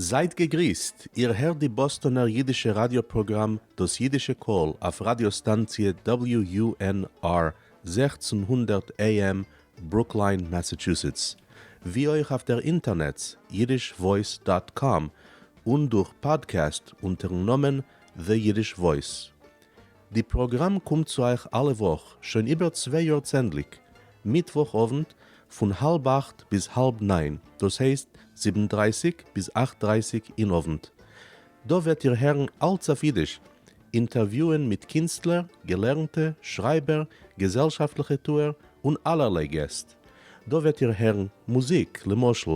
זייט געגריסט! איר הערט די באסטאנער אידישע ראדיא פראגראם דאס אידישע קול אויף ראדיא סטאנציע WUNR 1600 AM ברוקליין מאסאטשוסעטס, ווי אויך אויף דער אינטערנעץ yiddishvoice dot com און דורך פאדקעסט אונטערן נאמען The Yiddish Voice. די פראגראם קומט צו אייך אלע וואך, שוין איבער צוויי יאר צענדליג, מיטוואך אוונט פון האלב אכט ביז האלב ניין, דאס הייסט זיבן דרייסיג ביז אכט דרייסיג אין אוונט. דא וועט איר הערן אלץ אויף אידיש, אינטערוויוען מיט קינסטלער, געלערנטע, שרייבער, געזעלשאפטליכע טוער, און אלערליי געסט. דא וועט איר הערן מוזיק, למשל,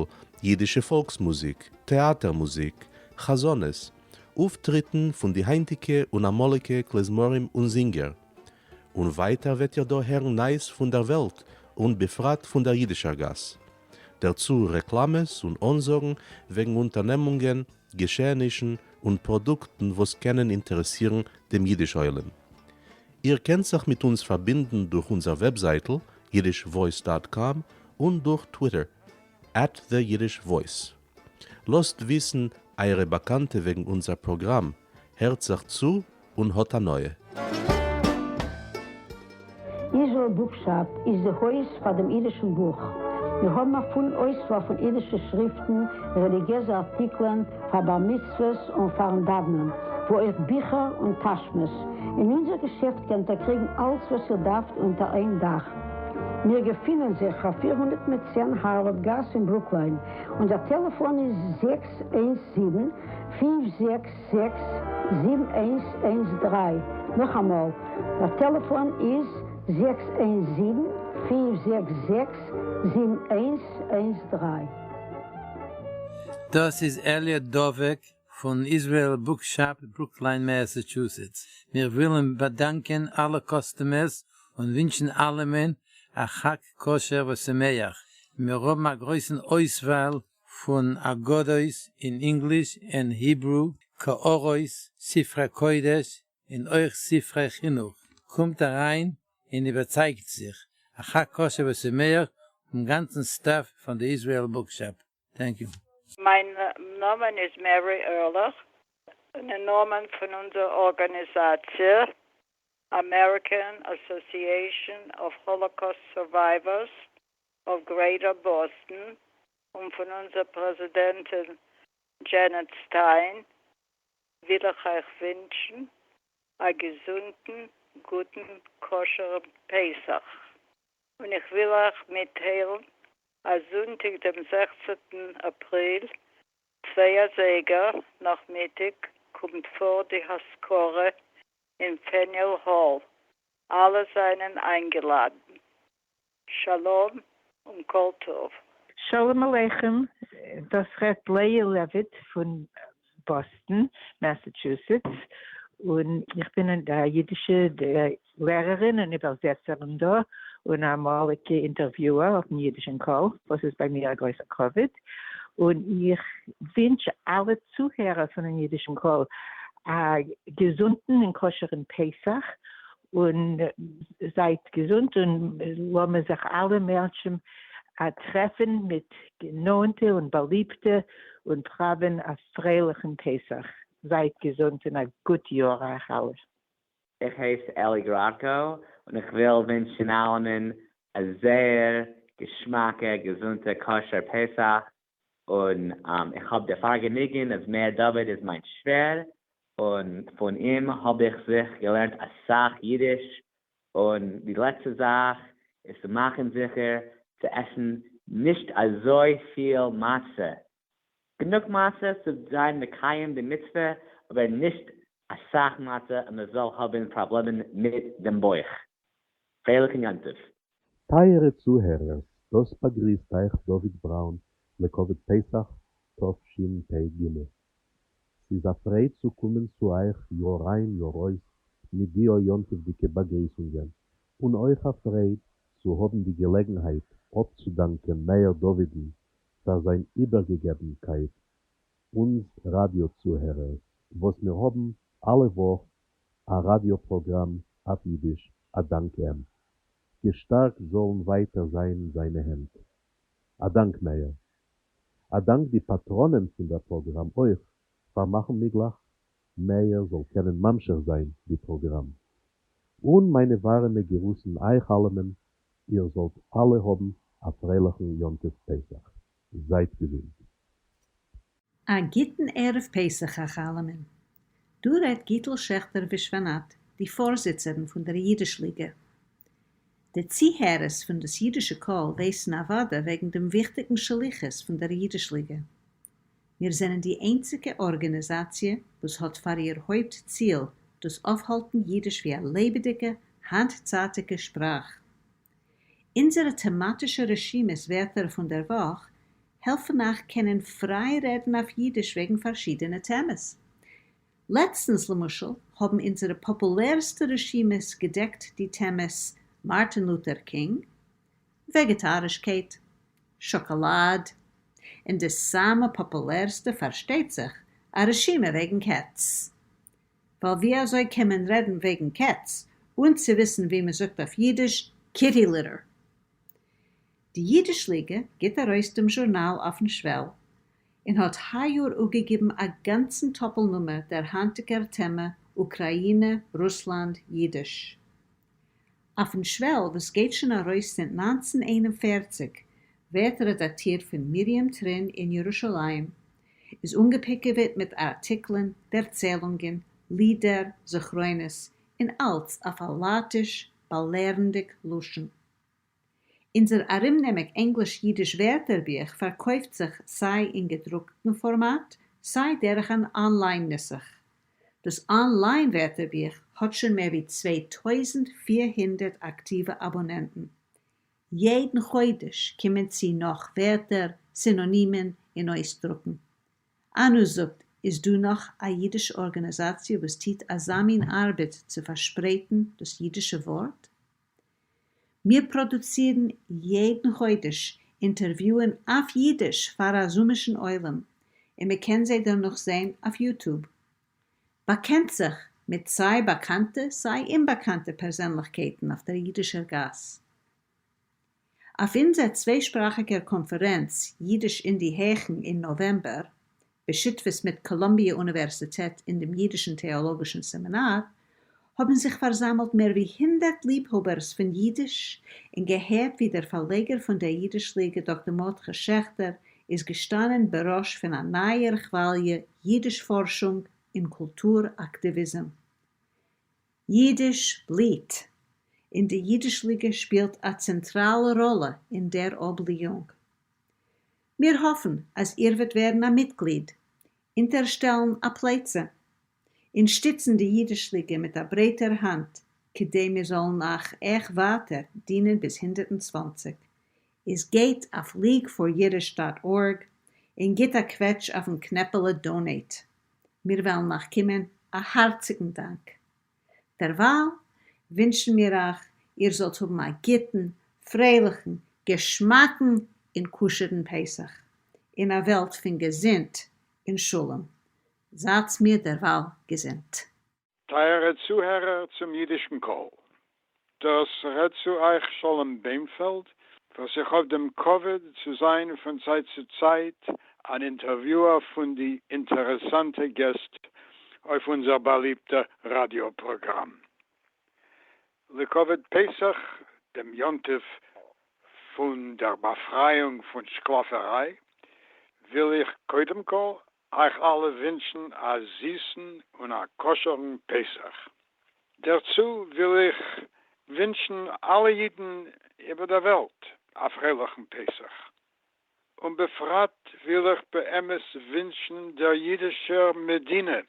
אידישע פאלקס מוזיק, טעאטער מוזיק, חזנות, אויפטריטן פון די היינטיגע און אמאליגע כלי-זמרים און זינגער. און ווייטער וועט איר דא הערן נייעס פון דער וועלט און בפרט פון דער אידישער גאס. דערצו רעקלאמעס און אנזאגן וועגן אונטערנעמונגען, געשעענישן און פראדוקטן וואס קענען אינטערעסירן דעם אידיש עולם. איר קענט זיך מיט אונז פארבינדן דורך אונזער וועבזייטל yiddishvoice dot com און דורך טוויטער at the Yiddish Voice. לאזט וויסן אייערע באקאנטע וועגן אונזער פראגראם, הערט זיך צו און האט הנאה. Israel Bookshop איז די הויז פאר דעם אידישן בוך. מיר האבן א פולן אויסוואל פון אידישע שריפטן, רעליגיעזע ארטיקלען, פאר בר מצוות און פארן דאוונען, וואו אויך ביכער און טאשמעס. אין אונזער געשעפט קענט איר קריגן אלץ וואס איר דארפט אונטער איין דאך. מיר געפינען זיך אויף 410 הארווארד גאס אין ברוקליין. אונזער טעלעפאן איז 617 566 7113. נאכאמאל, דער טעלעפאן איז 617 566 7113. דאס איז אלי' דובק פון Israel Bookshop, ברוקליין מאסאטשוסעטס. מיר ווילן באדאנקען אלע customers און ווינטשן אלעמען א חג כשר ושמח. מיר האבן א גרויסן אויסוואל פון אגדות אין English און Hebrew, קערות, ספרי קודש און אויך ספרי חינוך. קומט אריין און איבערצייגט זיך. א חג כשר ושמח פון גאנצן staff פון די Israel Bookshop. Thank you. מיין נאמען איז מערי ערליך, און אין נאמען פון אונזער ארגאניזאציע, American Association of Holocaust Survivors of Greater Boston, און פון אונזער פרעזידענטין דזשענעט סטיין, וויל איך אייך ווינטשן א געזונטן, גוטן, כשר'ן פסח. און איך וויל אייך מיטטיילן אז זונטאג דעם זעכצנטן אפריל, צוויי אזייגער נאכמיטאג, קומט פאר די הזכרה אין Faneuil Hall, אלע זענען איינגעלאדן. שלום און כל טוב. שלום עליכם, דאס רעדט לאה לעוויט פון באסטן, מאסאטשוסעטס, און איך בין א אידישע לערערין און איבערזעצערין דא, און א אמאליגע interviewer אויפן אידישן קול, וואס איז ביי מיר א גרויסער כבוד, און איך ווינטש אלע צוהערער פונעם אידישן קול א געזונטן און כשר'ן פסח, און זייט געזונט און לאמיר זיך אלע מערטשעם טרעפן מיט נאענטע און באליבטע און פראווען א פרייליכן פסח. זייט געזונט און א גוט יאר אייך אלע. איך הייס אלי גראדקא און איך וויל ווינטשן אלעמען א זייער געשמאקע געזונטע כשר פסח, און איך האב די פארגעניגן אז מאיר דוד איז מיין שווער, און פון אים האב איך זיך געלערנט אסאך אידיש, און די לעצטע זאך איז צו מאכן זיכער צו עסן נישט אזוי פיל מצה, גענוג מצה צו זיין מקיים די מצוה, אבער נישט אסאך מצה אז מען זאל האבן פראבלעמען מיט דעם בויך. פרייליכן יום טוב. טייערע צוהערערס, דאס באגריסט אייך דוד בראון לכבוד פסח תשפ ג. ס'איז א פרייד צו קומען צו אייך יאר איין יאר אויס מיט די א יום טוב'דיגע באגריסונגען, און אויך א פרייד צו האבן די געלעגנהייט אפצודאנקען מאיר דוד'ן פאר זיין איבערגעגעבנקייט אונז ראדיא צוהערערס וואס מיר האבן אלע וואך א ראדיא פראגראם אויף אידיש א דאנק אים. געשטארקט זאלן ווייטער זיין זיינע הענט. א דאנק מאיר. אַ דאַנק די פּאַטראָנען פֿון דער פּראָגראַם אויך פֿאַר מאַכן מיגלעך מאיר זאָל קענען ממשיך זײַן די פּראָגראַם. און מײַנע וואַרעמע גערוסן אײַך אַלעמען, איר זאָלט אַלע האָבן אַ פֿריילעכן יום-טובֿ פּסח. זײַט געזונט. אַ גוטן ערבֿ-פּסח אײַך אַלעמען! דאָ רעדט גיטל שעכטער-ווישוואַנאַט, די פֿאָרזיצערין פֿון דער ייִדיש-ליגע. די צוהערערס פֿון דאָס ייִדישע קול ווייסן אַוודאי וועגן דעם וויכטיקן שליחות פֿון דער ייִדיש-ליגע. מיר זענען די איינציקע אָרגאַניזאַציע, וואָס האָט פֿאַר איר הויפּט-ציל דאָס אויפֿהאַלטן ייִדיש ווי אַ לעבעדיקע, הײַנטצײַטיקע שפּראַך. אונדזערע טעמאַטישע רשימות ווערטער פֿון דער וואָך העלפֿן אײַך קענען פֿרײַ רעדן אויף ייִדיש וועגן פֿאַרשידענע טעמעס. לעצטנס, למשל, האָבן אונדזערע פּאָפּולערסטע רשימות געדעקט די טעמעס מאַרטין לוטער קינג, וועגעטאַרישקייט, שאָקאָלאַד, און די סאַמע פּאָפּולערסטע, פֿאַרשטייט זיך, אַ רשימה וועגן קעץ. ווײַל ווי אַזוי קען מען רעדן וועגן קעץ אָן צו וויסן ווי מע זאָגט אויף ייִדיש kitty litter? די ייִדיש-ליגע גיט אַרויס דעם זשורנאַל אויפֿן שוועל און האָט הײַיאָר אָפּגעגעבן אַ גאַנצן טאָפּל-נומער דער הײַנטיקער טעמע אוקראַיִנע, רוסלאַנד, ייִדיש. אויפֿן שוועל, וואָס גייט שוין אַרויס זינט 1941, ווערט רעדאַקטירט פֿון מרים טרין אין ירושלים, איז אָנגעפּיקעוועט מיט אַרטיקלען, דערציילונגען, לידער, זכרונות, און אַלץ אויף אַ לײַטיש, באַלערנדיק לשון. אונדזער אַרומנעמיק ענגליש-ייִדיש ווערטערבוך פֿאַרקויפֿט זיך סײַ אין געדרוקטן פֿאָרמאַט, סײַ דורך אַן אָנלײַן-נוסח. דאָס אָנלײַן-ווערטערבוך האָט שוין מער ווי 2400 אַקטיווע אַבאָנענטן. יעדן חודש קומען צו נאָך ווערטער, סינאָנימען און אויסדרוקן. אַנו, זאָגט, איז דאָ נאָך אַ ייִדיש-אָרגאַניזאַציע וואָס טוט אַזאַ מין אַרבעט צו פֿאַרשפּרייטן דאָס ייִדישע וואָרט? מיר פּראָדוצירן יעדן חודש אינטערוויוען אויף ייִדיש פֿאַר אַ זומערשן עולם, און מע קען זיי דערנאָך זען אויף YouTube. באַקענט זיך מיט סײַ באַקאַנטע סײַ אומבאַקאַנטע פּערזענלעכקייטן אויף דער ייִדישער גאַס. אויף אונדזער צוויישפּראַכיקער קאָנפֿערענץ ייִדיש אין די הייכן אין נאָוועמבער, בשותּפֿות מיט קאָלומביע אוניווערסיטעט און דעם ייִדישן טעאָלאָגישן סעמינאַר, האָבן זיך פֿאַרזאַמלט מער ווי 100 ליבהאָבערס פֿון ייִדיש און געהערט ווי דער פֿאַרלעגער פֿון דער ייִדיש-ליגע דאָקטער מרדכי שעכטער איז געשטאַנען בראש פֿון אַ נײַער כוואַליע ייִדיש-פֿאָרשונג און קולטור-אַקטיוויזם. ייִדיש בליט, און די ייִדיש-ליגע שפּילט אַ צענטראַלע ראָלע אין דער אָפּבליאונג. מיר האָפֿן, אַז איר וועט ווערן אַ מיטגליד, אונטערשטעלן אַ פּלייצע און שטיצן די ייִדיש-ליגע מיט אַ ברייטער האַנט, כּדי מיר זאָלן אײַך אויך ווײַטער דינען ביז 120. איז גייט אויף leagueforyiddish dot org און גיט אַ קוועטש אויפֿן קנעפּעלע Donate. מיר וועלן אײַך קומען אַ האַרציקן דאַנק. דערווײַל ווינטשן מיר אײַך, איר זאָלט האָבן אַ גוטן, פֿריילעכן, געשמאַקן און כּשרן פּסח, אין אַ וועלט פֿון געזונט און שלום. זײַטס מיר דערווײַל געזונט. טייערע צוהערער צום אידישן קול. דאס רעדט צו אייך שלום בעמפעלד, וואס איך האב דעם כבוד צו זיין פון צייט צו צייט אן אינטערוויוער פון די אינטערעסאנטע געסט אויף אונזער באליבטע ראדיא פראגראם. לכבוד פסח, דעם יום טוב פון דער באפרייאונג פון שקלאפעריי, וויל איך קודם כל אייך אלע ווינטשן א זיסן און א כשר'ן פסח. דערצו וויל איך ווינטשן אלע אידן איבער דער וועלט א פרייליכן פסח. און בפרט וויל איך באמת ווינטשן דער אידישער מדינה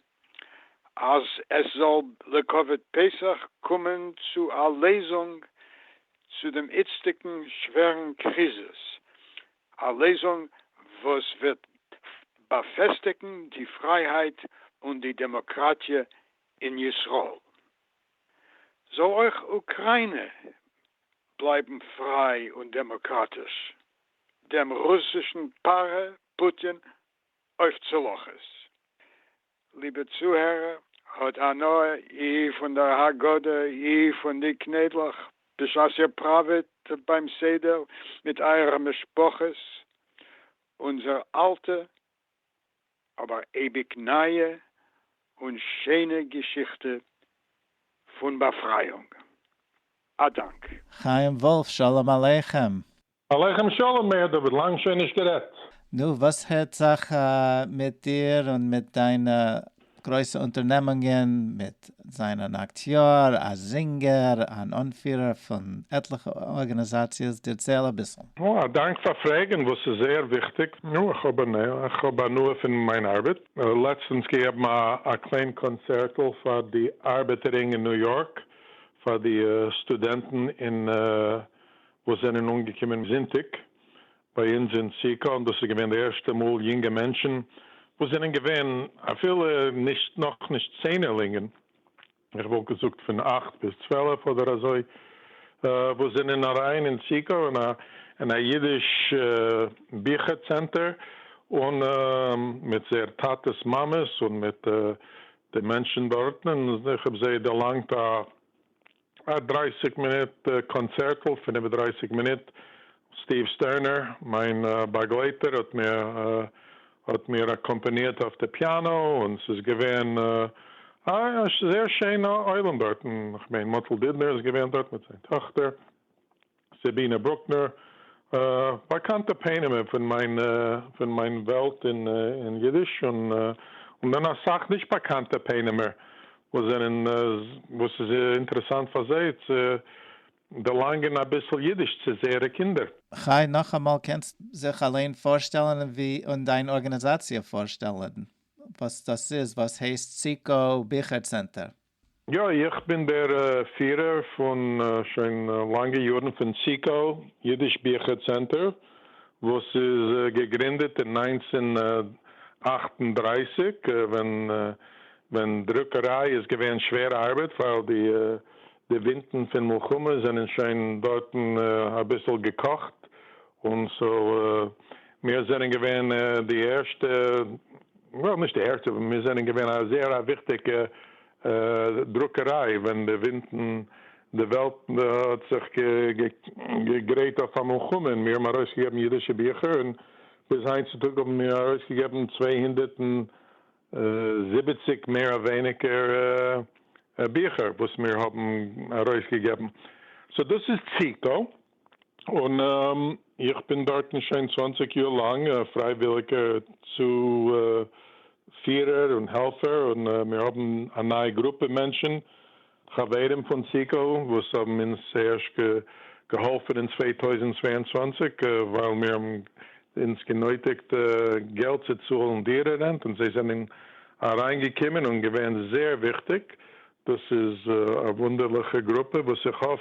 אז עס זאל לכבוד פסח קומען צו א לעזונג צו דעם איצטיגן שווערן קריזיס, א לעזונג וואס וועט באפעסטיגן די פרייהייט און די דעמאקראטיע אין ישראל. זאל אויך אוקריינע בלייבן פריי און דעמאקראטיש, דעם רוסישן פרעה פוטין אויף צולאכעס. ליבע צוהערער, האט הנאה אי פון דער הגדה אי פון די קניידלעך בשעת איר פראוועט ביים סדר מיט אייערע משפחות. אונדזער אַלטע, אָבער אייביק נײַע און שיינע געשיכטע פֿון באַפֿרײַונג. אַ דאַנק. חיים וואלף, שלום עליכם. עליכם שלום מאיר דוד, לאנג שוין נישט גערעדט. נו, וואס הערט זיך מיט דיר און מיט דיינע גרויסע אונטערנעמונגען, מיט זיין אן אקטיאר, א זינגער, אן אנפירער פון עטליכע ארגאניזאציעס, דערצייל אביסל. נו, א דאנק פאר פרעגן, וואס איז זייער וויכטיג. נו, איך האב הנאה, איך האב הנאה פון מיין ארבעט. לעצטנס געגעבן א קליין קאנצערטל פאר די ארבעטער רינג אין ניו יארק, פאר די סטודענטן אין וואס זענען אנגעקומען זונטאג ביי אונז אין ציקא, און דאס איז געווען די ערשטע מאל יונגע מענטשן וואס זענען געווען אפילו נישט נאכנישט צענערלינגען, איך וואלט געזאגט פון אכט ביז 12 אדער אזוי, וואס זענען אריין אין ציקא אין א אידיש ביכער צענטער, און מיט זייער טאטעס מאמעס און מיט די מענטשן דארטן, און איך האב זיי דערלאנגט א א 30 מינוט קאנצערטל, 35 מינוט. סטיוו סטערנער, מיין באגלייטער, האט מיר אקאמפאנירט אויף די פיאנא, און ס'איז געווען א זייער שיינע עולם דארטן. איך מיין, מאטל דידנער איז געווען דארט מיט זיין טאכטער, סאבינא ברוקנער, באקאנטע פנימער פון מיין וועלט אין אידיש, און דאן אסאך נישט באקאנטע פנימער, וואס איז אינטערעסאנט פאר זיי צו דערלאנגען אביסל אידיש צו זייערע קינדער. חי, נאכאמאל, קענסט זיך אליין פארשטעלן ווי און דיין ארגאניזאציע פארשטעלן, וואס דאס איז, וואס הייסט ציקא ביכער צענטער? יא, איך בין דער פירער פון שוין לאנגע יארן פון ציקא אידיש ביכער צענטער, וואס איז געגרינדעט אין 1938, ווען דרוקעריי איז געווען שווערע ארבעט, ווייל די ווינטן פון מלחמה זענען שוין דארטן אביסל געקאכט, און so מיר זענען געווען די ערשטע, well, נישט די ערשטע, אבער מיר זענען געווען א זייער א וויכטיגע דרוקעריי, ווען די ווינטן, די וועלט האט זיך געגרייט אויף א מלחמה, און מיר האבן ארויסגעגעבן אידישע ביכער, און ביז היינט צו טאג האבן מיר ארויסגעגעבן 270 מער אדער ווייניגער ביכער, וואס מיר האבן ארויסגעגעבן. So דאס איז ציקא, און איך בין דארטן שוין 20 יאר לאנג פרייוויליגער צו פירער און העלפער, און מיר האבן א נייע גרופע מענטשן, חברים פון ציקא, וואס האבן אונז ערשט געהאלפן אין 2022, ווייל מיר האבן אונז גענויטיגט געלט צו צאלן דירה rent, און זיי זענען אריינגעקומען און געווען זייער וויכטיג. דאס איז א וואונדערליכע גרופע, וואס איך האף,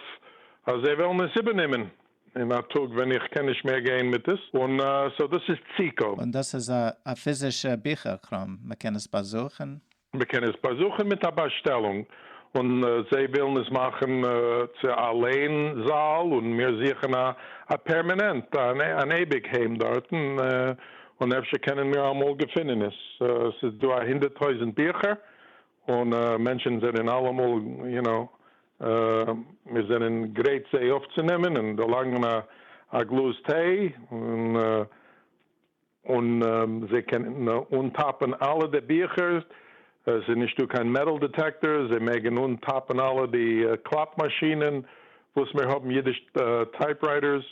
אז זיי וועלן עס איבערנעמען אין א טאג, ווען איך קען נישט מער גיין מיט עס. און so דאס איז ציקא. און דאס איז א פיזישע ביכער-קראם, מען קען עס באזוכן? מען קען עס באזוכן מיט א באשטעלונג. און זיי ווילן עס מאכן צו א לייען־זאל, און מיר זוכן א פערמאנענט, אן אייביג היים דארטן, און אפשר קענען מיר אמאל געפינען עס. עס איז דא א 100.000 ביכער, און מענטשן זענען אלעמאל, מיר זענען גרייט זיי אויפצונעמען און דערלאנגען א גלאז טיי, און זיי קענען אנטאפן אלע די ביכער. עס איז נישטא קיין metal detector, זיי מעגן אנטאפן אלע די קלאפ־מאשינען, וואס מיר האבן אידיש typewriters.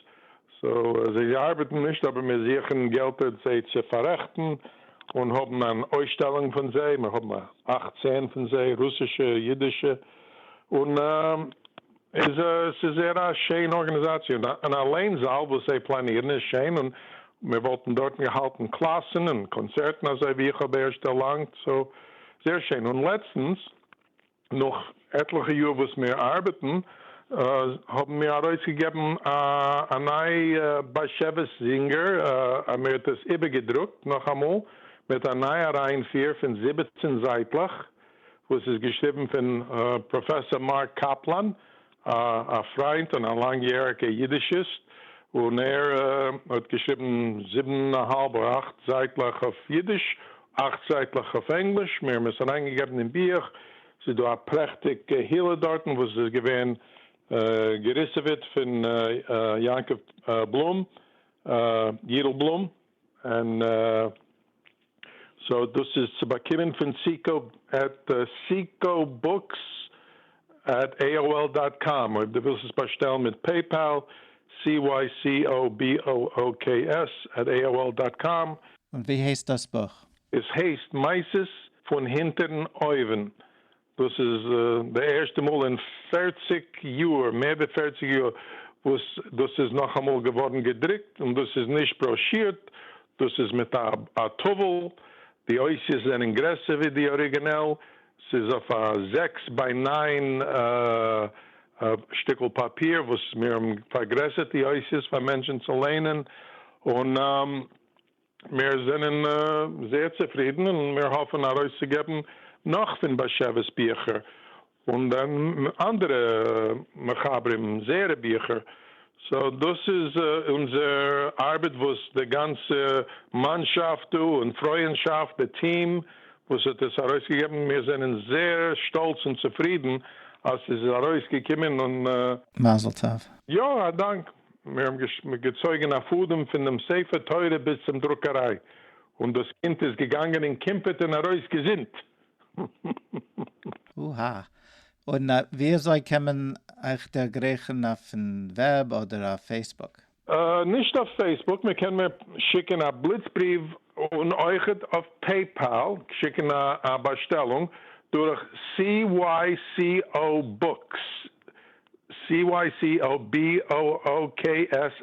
So, זיי ארבעטן נישט, אבער מיר זוכן געלטער זיי צו פאררעכטן און האבן אן אויסשטעלונג פון זיי. מיר האבן 18 פון זיי, רוסישע, אידישע. און עס איז זייער א שיינע ארגאניזאציע. און א לייען־זאל, וואס זיי פלאנירן, איז שיין. און מיר וואלטן דארט געהאלטן קלאסן און קאנצערטן, אזוי ווי איך האב ערשט דערלאנגט. So, זייער שיין. און לעצטנס, נאך עטליכע יאר וואס מיר ארבעטן, האבן מיר ארויסגעגעבן א ניי באשעוויס זינגער, מיר האט עס איבערגעדרוקט נאך אמאל, מיט א נייע אריינפיר פון 17 זייטלעך, וואס איז געשריבן פון פראפעסאר מארק קאפלאן, א פריינד און א לאנגיעריגער אידישיסט, און ער האט געשריבן 7½ אדער 8 זייטלעך אויף אידיש, 8 זייטלעך אויף ענגליש. מיר האבן עס אריינגעגעבן אין בוך. ס'איז דא א פרעכטיגע הילע דארטן, וואס איז געווען געריסעוועט פון יעקב בלום, יידל בלום. און סאו דאס איז צו באקומען פון סיקא עט סיקא בוקס עט עי או על דאט קאם, אויב דו ווילסט עס באשטעלן מיט פעיפאל, cycobooks עט עי או על דאט קאם. און ווי הייסט דאס בוך? עס הייסט מעשות פון הינטערן אויוון. דאס איז די ערשטע מאל אין פערציג יאר, מער ווי פערציג יאר, וואס דאס איז נאכאמאל געווארן געדרוקט, און דאס איז נישט בראשירט, דאס איז מיט א טאוול, די אותיות זענען גרעסער ווי די אריגינעל, ס'איז אויף א זעקס ביי ניין שטיקל פאפיר וואס מיר האבן פארגרעסערט די אותיות פאר מענטשן צו ליינען, און מיר זענען זייער צופרידן און מיר האפן ארויסצוגעבן נאך פון באשעוויס ביכער און אנדערע מחברים זייערע ביכער. סאו דאס איז אונזער ארבעט וואס די גאנצע מאנשאפט דא און פרויענשאפט, די טיעם וואס האט עס ארויסגעגעבן, מיר זענען זייער שטאלץ און צופרידן אז ס'איז ארויסגעקומען און. מזל טוב. יא, א דאנק. מיר האבן געצויגן א פאדעם פון דעם ספר תורה ביז צום דרוקעריי, און דאס קינד איז געגאנגען אין קימפעט און ארויס געזונט. אוהא. און ווי אזוי קען מען אייך דערגרייכן אויפן וועב אדער אויף פעיסבוק? נישט אויף פעיסבוק, מען קען מיר שיקן א בליץ בריוו און אויכעט אויף פעיפאל שיקן א באשטעלונג דורך CYCO Books, cycobooks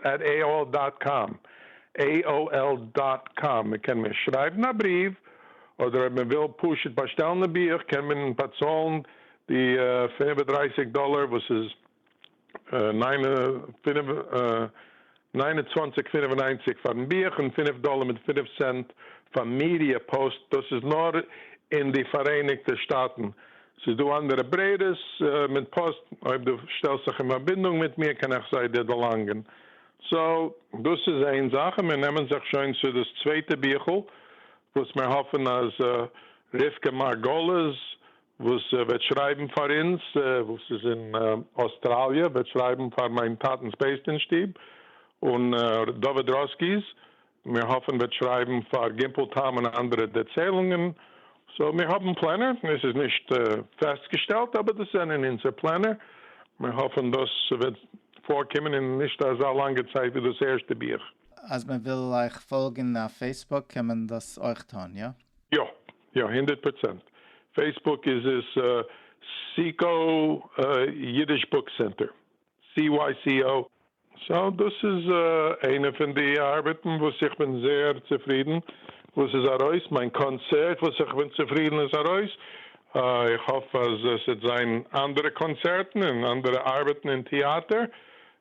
עט עי או על דאט קאם, AOL דאט קאם, מען קען מיר שרייבן א בריוו, אדער אויב מען וויל פשוט באשטעלן די בוך קען מען באצאלן די 35 דאלער וואס איז 29.95 פארן בוך און 5 דאלער מיט 5 סענט פאר מידיע פאוסט, דאס איז נאר אין די פאראייניגטע שטאטן. ס'איז דא אנדערע ברירות מיט פאסט, אויב דו שטעלסט זיך אין פארבינדונג מיט מיר קען איך זיי דיר דערלאנגען. סאו דאס איז איין זאך, און מיר נעמען זיך שוין צו דאס צווייטע ביכל, וואס מיר האפן אז רבקה מרגולת וואס וועט שרייבן פאר אונז, וואס איז אין אוסטראליע, וועט שרייבן פאר מיין טאטנ'ס בית דין שטוב, און דוד ראסקיס, מיר האפן וועט שרייבן פאר גימפל טעם און אנדערע דערציילונגען. סאו מיר האבן פלענער, עס איז נישט פעסטגעשטעלט אבער דאס זענען אונזער פלענער, מיר האפן דאס וועט פארקומען אין נישט אזא לאנגע צייט ווי דאס ערשטע בוך. אז מען וויל אייך פאלגן אויף פעיסבוק קען מען דאס אויך טון, יא? יא, יא, הונדערט פראצענט. פעיסבוק איז עס סיקא אידיש בוק סענטער, CYCO. סאו דאס איז איינע פון די ארבעטן וואס איך בין זייער צופרידן וואס איז ארויס, מיין קאנצערט וואס איך בין צופרידן איז ארויס, איך האף אז עס וועט זיין אנדערע קאנצערטן און אנדערע ארבעטן אין טעאטער,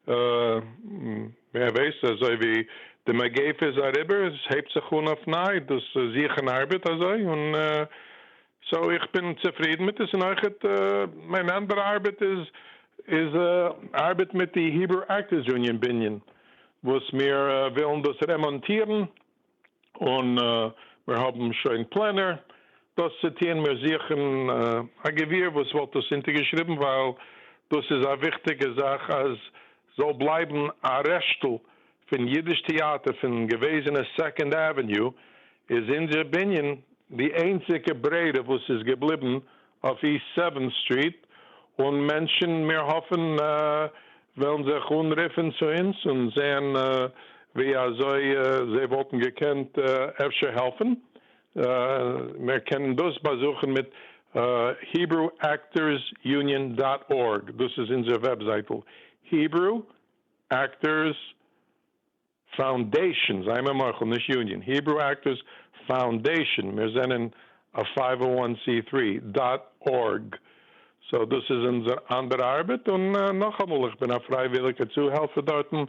ווער ווייסט, אזוי ווי די מגיפה איז אריבער, עס הייבט זיך אן אויף ניי דאס זוכן ארבעט אזוי, און סאו איך בין צופרידן מיט עס, און אויכעט מיין אנדערע ארבעט איז איז ארבעט מיט די היברו עקטערס יוניאן בנין וואס מיר ווילן דאס רעמאנטירן, און מיר האבן שוין פלענער דאס צו טוען, מיר זוכן א גביר וואס וואלט דאס אונטערגעשריבן ווייל דאס איז א וויכטיגע זאך אז זאל בלייבן א רעשטל פון אידיש טעאטער פון געוועזענע סעקאנד עוועניו, איז אונזער בנין די איינציגע ברירה וואס איז געבליבן אויף איסט סעווענט סטריט, און מענטשן מיר האפן וועלן זיך אנרופן צו אונז און זען ווי אזוי זיי וואלטן געקענט אפשר העלפן. מיר קענען דאס באזוכן מיט HebrewActorsUnion דאט ארג, דאס איז אונזער וועבזייטל, Hebrew Actors Foundation, זיי מיר מוחל, נישט יוניאן, Hebrew Actors Foundation, מיר זענען א פייוו או וואן סי טרי דאט ארג, סאו דאס איז אונזער אנדערע ארבעט, און נאכאמאל, איך בין א פרייוויליגער צוהעלפער דארטן,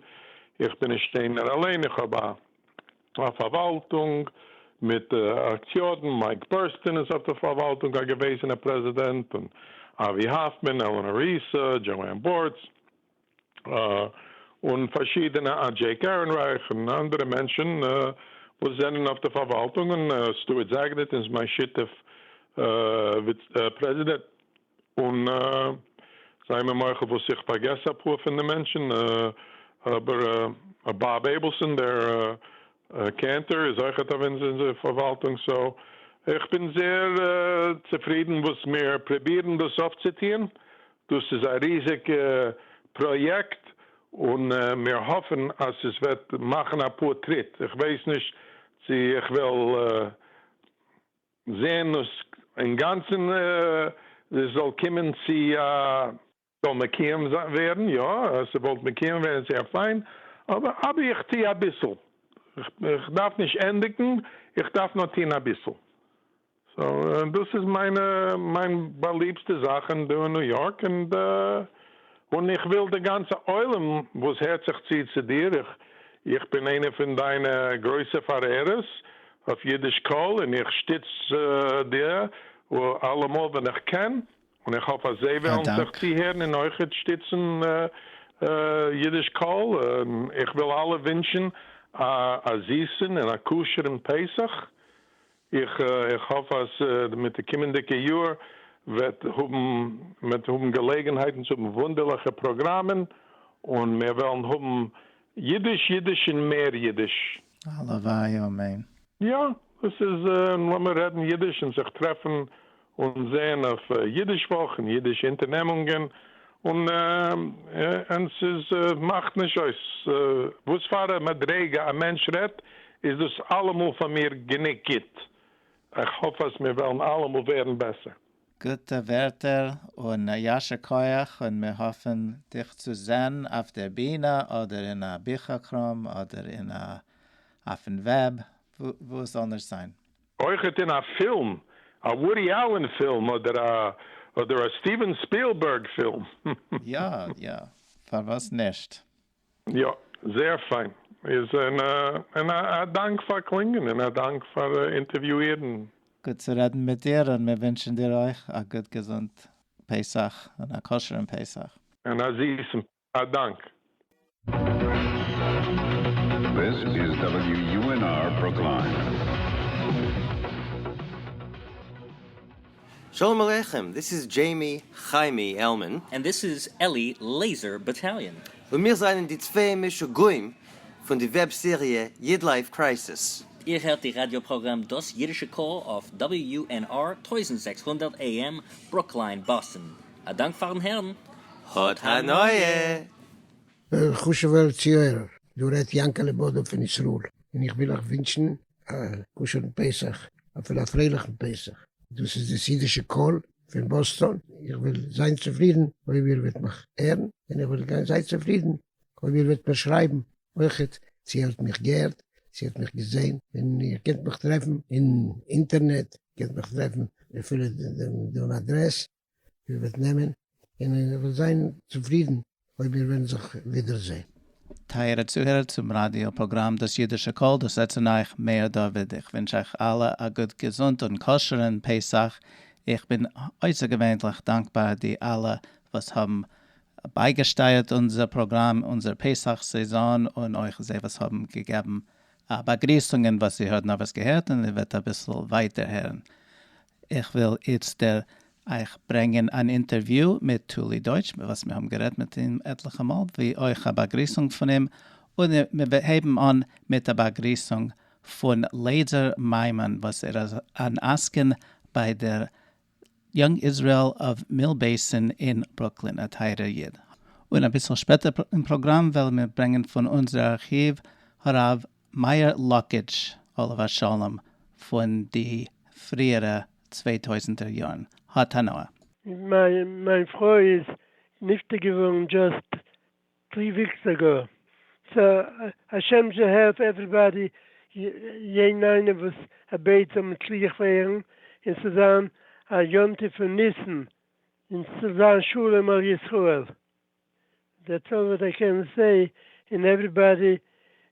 איך בין נישט איינער אליין, איך האב א פארוואלטונג מיט אקטיארן, מייק בורסטין איז אויף די פארוואלטונג, א געוועזענער פרעזידענט, און אבי האפמאן, עלענאר ריסא, דזשאוען בארטס, און פארשידענע, דזשעיק ערענרייך און אנדערע מענטשן וואס זענען אויף די פארוואלטונג, און סטוארט זעגנעט איז מיין שותף פרעזידענט, און זיי מיר מוחל וואס איך פארגעס אפאר פון די מענטשן, אבער באב עיבלסאן דער. Cantor איז אויכעט אויף אונזער פארוואלטונג, so איך בין זייער צופרידן וואס מיר פרובירן דאס אויפצוטוען. דאס איז א ריזיגע פראיעקט און מיר האפן אז עס וועט מאכן אפאר טריט. איך ווייס נישט צו איך וועל זען עס אינגאנצן עס זאל קומען צו זאל מקוים ווערן, יא, אז ס'וואלט מקוים ווערן זייער פיין, אבער אבי איך טו אביסל, איך דארף נישט ענדיגן, איך דארף נאר טון אביסל. so דאס איז מיינע מיין באליבסטע זאכן דא אין ניו יארק, און און איך וויל די גאנצע עולם וואס הערט זיך צו צו דיר, איך איך בין איינער פון דיינע גרויסע פארערערס אויף אידיש קול, און איך שטיץ דיר אלעמאל ווען איך קען, און איך האף אז זיי א וועלן זיך דאנק. צוהערן און אויכעט שטיצן אידיש קול. איך וויל אלע ווינטשן א א זיסן און א כשר'ן פסח. איך איך האף אז מיט די קומענדיגע יאר וועט האבן מ'וועט האבן געלעגנהייטן צו האבן וואונדערליכע פראגראמען, און מיר וועלן האבן אידיש, אידיש און מער אידיש. הלוואי, אמן. יא, דאס איז, לאמיר רעדן אידיש און זיך טרעפן און זען אויף אידיש וואך און אידישע אונטערנעמונגען, און און ס'איז מאכט נישט אויס וואס פאר א מדריגה א מענטש רעדט, איז דאס אלעמאל פאר מיר גענוג גוט. איך האף אז מיר וועלן אלעמאל ווערן בעסער. גוטע ווערטער און יישר כח און מיר האפן דיך צו זען אויף דער בינע אדער אין א ביכער קראם אדער אין א אויפן וועב, וואו עס זאל נישט זיין. אויכעט אין א פילם, א וואודי אלען פילם אדער א אדער א סטיווען ספילבערג פילם. יא יא, פארוואס נישט? יא, זייער פיין. איז און א דאנק פאר קלינגען און א דאנק פאר אינטערוויואירן. גוט צו רעדן מיט דיר און מיר ווינטשן דיר אויך א גוט געזונט פסח און א כשר'ן פסח. און א זיסן. א דאנק. This is WUNR Brookline. Shalom Aleichem, this is Jamie Chaimie Elman. And this is Eli Laser Battalion. און מיר זענען די צוויי משוגעים פון די וועב סעריע YidLife Crisis. איר הערט די ראדיא פראגראם דאס אידישע קול אויף WUNR 1600 AM, ברוקליין, באסטן. א דאנק פארן הערן. האט הנאה! חשוב'ער צוהערער, דא רעדט יענקעלע באדא פון ישראל, און איך וויל אייך ווינטשן א כשר'ן פסח, אפילו א פרייליכן פסח. דאס איז דאס אידישע קול פון באסטאן, איך וועל זיין צופרידן אויב איר וועט מיך הערן, און איך וועל זיין צופרידן אויב איר וועט מיר שרייבן אויכעט צו איר האט מיך געהערט, צו איר האט מיך געזען, און איר קענט מיך טרעפן אין אינטערנעט, קענט מיך טרעפן אפילו דעם אדרעס איר וועט נעמען, און איך וועל זיין צופרידן אויב מיר וועלן זיך ווידערזען. טייערע צוהערער צום ראדיא פראגראם דאס אידישע קול, דאס רעדט צו אייך מאיר דוד, איך ווינטש אייך אלע א גוט געזונט און כשר'ן פסח, איך בין אויסערגעווענליך דאנקבאר די אלע וואס האבן בייגעשטייערט אונזער פראגראם אונזער פסח סעזאן און אויך זיי וואס האבן געגעבן באגריסונגען וואס איר האט נארוואס געהערט און איר וועט אביסל ווייטער הערן. איך וויל איצטער אייך ברענגען אן אינטערוויו מיט טולי דויטש וואס מיר האבן גערעדט מיט אים עטליכע מאל, ווי אויך א באגריסונג פון אים, און מיר הייבן אן מיט א באגריסונג פון לייזער מיימאן וואס ער איז אן עסקן ביי דער Young Israel of Mill Basin אין ברוקלין, א טייערער איד. און אביסל שפעטער אין פראגראם וועלן מיר ברענגען פון אונזער ארכיוו הרב מאיר לאקיטש עליו השלום פון די פריערע צוויי טויזנטער יארן. האט הנאה. מיין מיין פרוי איז נפטר געווארן just three weeks ago, so השם זאל help everybody יעדן איינער וואס ער בעט זאל מצליח ווערן און ס'זאל זיין א יום טוב פון ניסן און ס'זאל זיין שלום על ישראל. That's all what I can say און everybody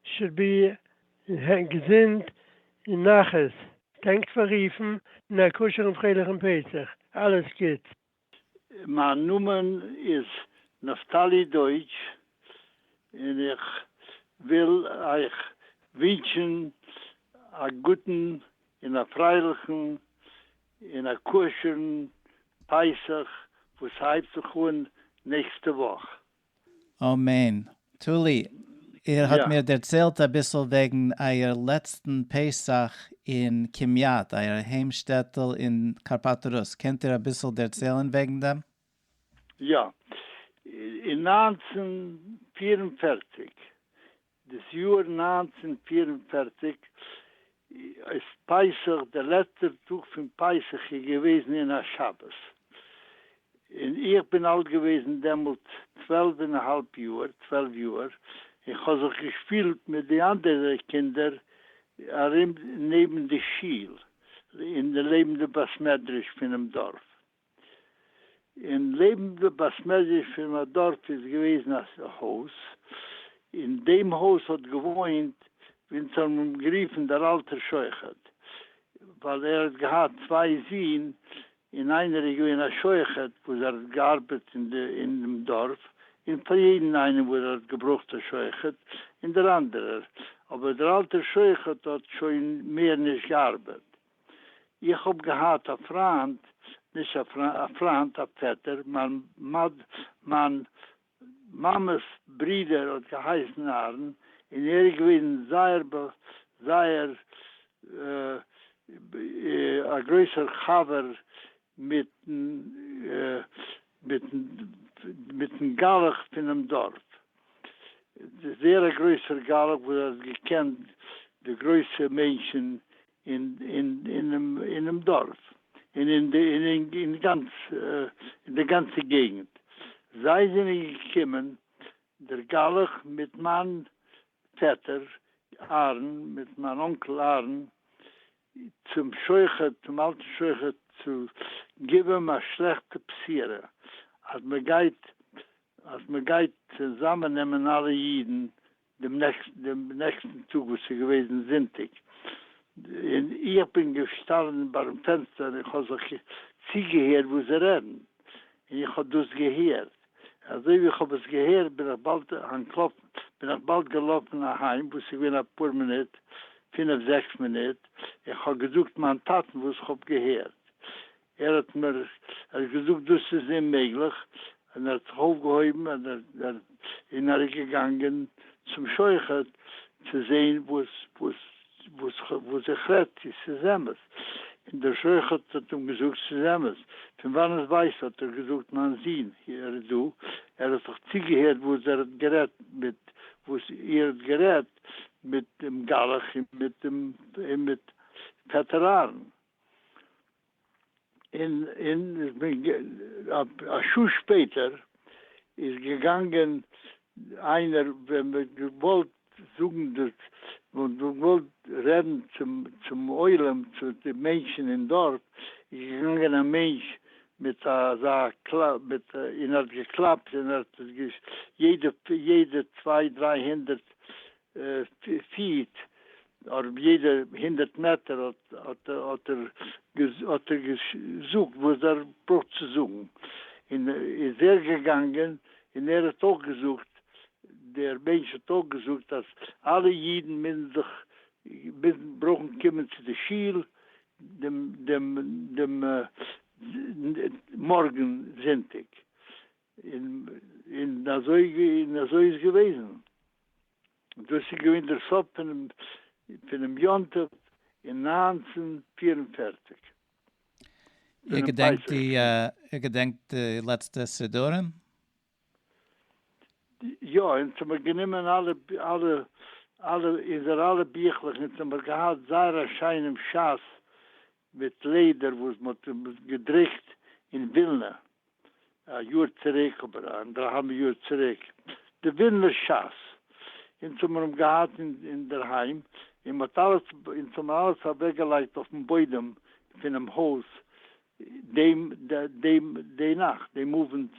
should be געזונט און נחת. Thanks פאר רופן און א כשר'ן פרייליכן פסח. אלעס גוטס. מיין נאמען איז נפתלי דויטש און איך וויל אייך ווינטשן א גוטן און א פרייליכן און א כשר'ן פסח וואס הייבט זיך אן נעקסטע וואך. אמן. טולי, איר האט מיר דערציילט אביסל וועגן אייער לעצטן פסח אין קימיאט, אייער היים שטעטל אין קארפאטארוס. קענט איר אביסל דערציילן וועגן דעם? יא. אין 1944, דאס יאר 1944, איז פסח, דער לעצטער טאג פון פסח איז געוועזן אין א שבת. און איך בין אלט געוועזן דעמאלט צוועלף און א האלב יאר, 12 יאר, און כ'האב זיך געשפילט מיט די אנדערע קינדער ארום נעבן די שול, אין די לעבן די בית מדרש פונעם דארף. און לעבן די בית מדרש פונעם דארף איז געוועזן א הויז, אין דעם הויז האט געוואוינט, ווי אונז האבן אים גערופן דער אלטער שוחט, ווייל ער האט געהאט צוויי זין, און איינער איז געווען א שוחט וואס ער האט געארבעט אין די אין דעם דארף, און פאר יעדן איינעם וואס ער האט געברויכט א שוחט, און דער אנדערער, אבער דער אלטער שוחט האט שוין מער נישט געארבעט. איך האב געהאט א פריינד, נישט א פריינד, א פעטער, מיין מיין מאמע'ס ברודער האט געהייסן אהרן, און ער איז געווען זייער זייער א גרויסער חבר מיטן מיטן מיטן גלח פונעם דארף, זייער א גרויסער גלח וואס האט געקענט די גרויסע מענטשן אין אין אינעם אינעם דארף און אין די אין אין גאנץ אין די גאנצע געגנט. זיי זענען געקומען, דער גלח מיט מיין פעטער אהרן, מיט מיין אנקל אהרן, צום שוחט, צום אלטן שוחט, צו גיבן אים א שלעכטע בשורה, אז מען גייט אז מען גייט צוזאמען נעמען אלע אידן דעם נעקסטן דעם נעקסטן טאג וואס איז געוועזן זונטאג, און איך בין געשטאנען ביים פענסטער און איך האב זיך צוגעהערט וואס זיי רעדן, און איך האב דאס געהערט, אזוי ווי איך האב עס געהערט בין איך באלד אנטלאפן, בין איך באלד געלאפן אהיים, וואס איז געווען אפאר מינוט, פינף זעקס מינוט, איך האב געזאגט מיין טאטן וואס איך האב געהערט, ער האט מיר ער האט געזאגט דאס איז אוממעגליך, און ער האט זיך אויפגעהויבן און ער און ער איז געגאנגען צום שוחט צו זעהן וואס וואס וואס וואס איך רעד צו ס'איז אמת, און דער שוחט האט אים געזאגט ס'איז אמת, פון וואנעט ווייסטו האט ער געזאגט מיין זון ער איז דא, ער האט זיך צוגעהערט וואס ער האט גערעדט מיט וואס איר האט גערעדט מיט דעם גלח און מיט דעם און מיט פעטער אהרן. און און א שעה שפעטער איז געגאנגען איינער ווען מען האט געוואלט זאגן דאס, מען האט געוואלט רעדן צום צום עולם צו די מענטשן אין דארף, איז געגאנגען א מענטש מיט אזא קלאפ מיט און ער האט געקלאפט און ער האט יעדע יעדע צוויי דריי הונדערט feet, אדער יעדע הונדערט מעטער האט האט ער האט ער געזאגט וואס ער ברויך צו זאגן, און איז ער געגאנגען און ער האט אויך געזאגט, דער מענטש האט אויך געזאגט אז אלע אידן מוזן זיך מוזן ברויכן קומען צו די שול דעם דעם דעם מארגן זונטאג, און און אזוי און אזוי איז געוועזן. דאס איז געווען דער סוף פונעם פונעם יום טוב אין 1944. איר געדענקט די איר געדענקט די לעצטע סידורים? יא, אונז האמיר גענומען אלע אלע אלע אונזערע אלע ביכלעך, אונז האמיר געהאט זייער א שיינעם שס מיט לעדער וואס מ'האט געדרוקט אין ווילנע א יאר צוריק אבער אנדערהאלבן יאר צוריק, די ווילנער שס, אונז האבן מיר אים געהאט אינדערהיים, און מ'האט אלעס, אונז האבן אלעס אוועקגעלייגט אויפן בוידעם פונעם הויז דעם דעם די נאכט, דעם אוונט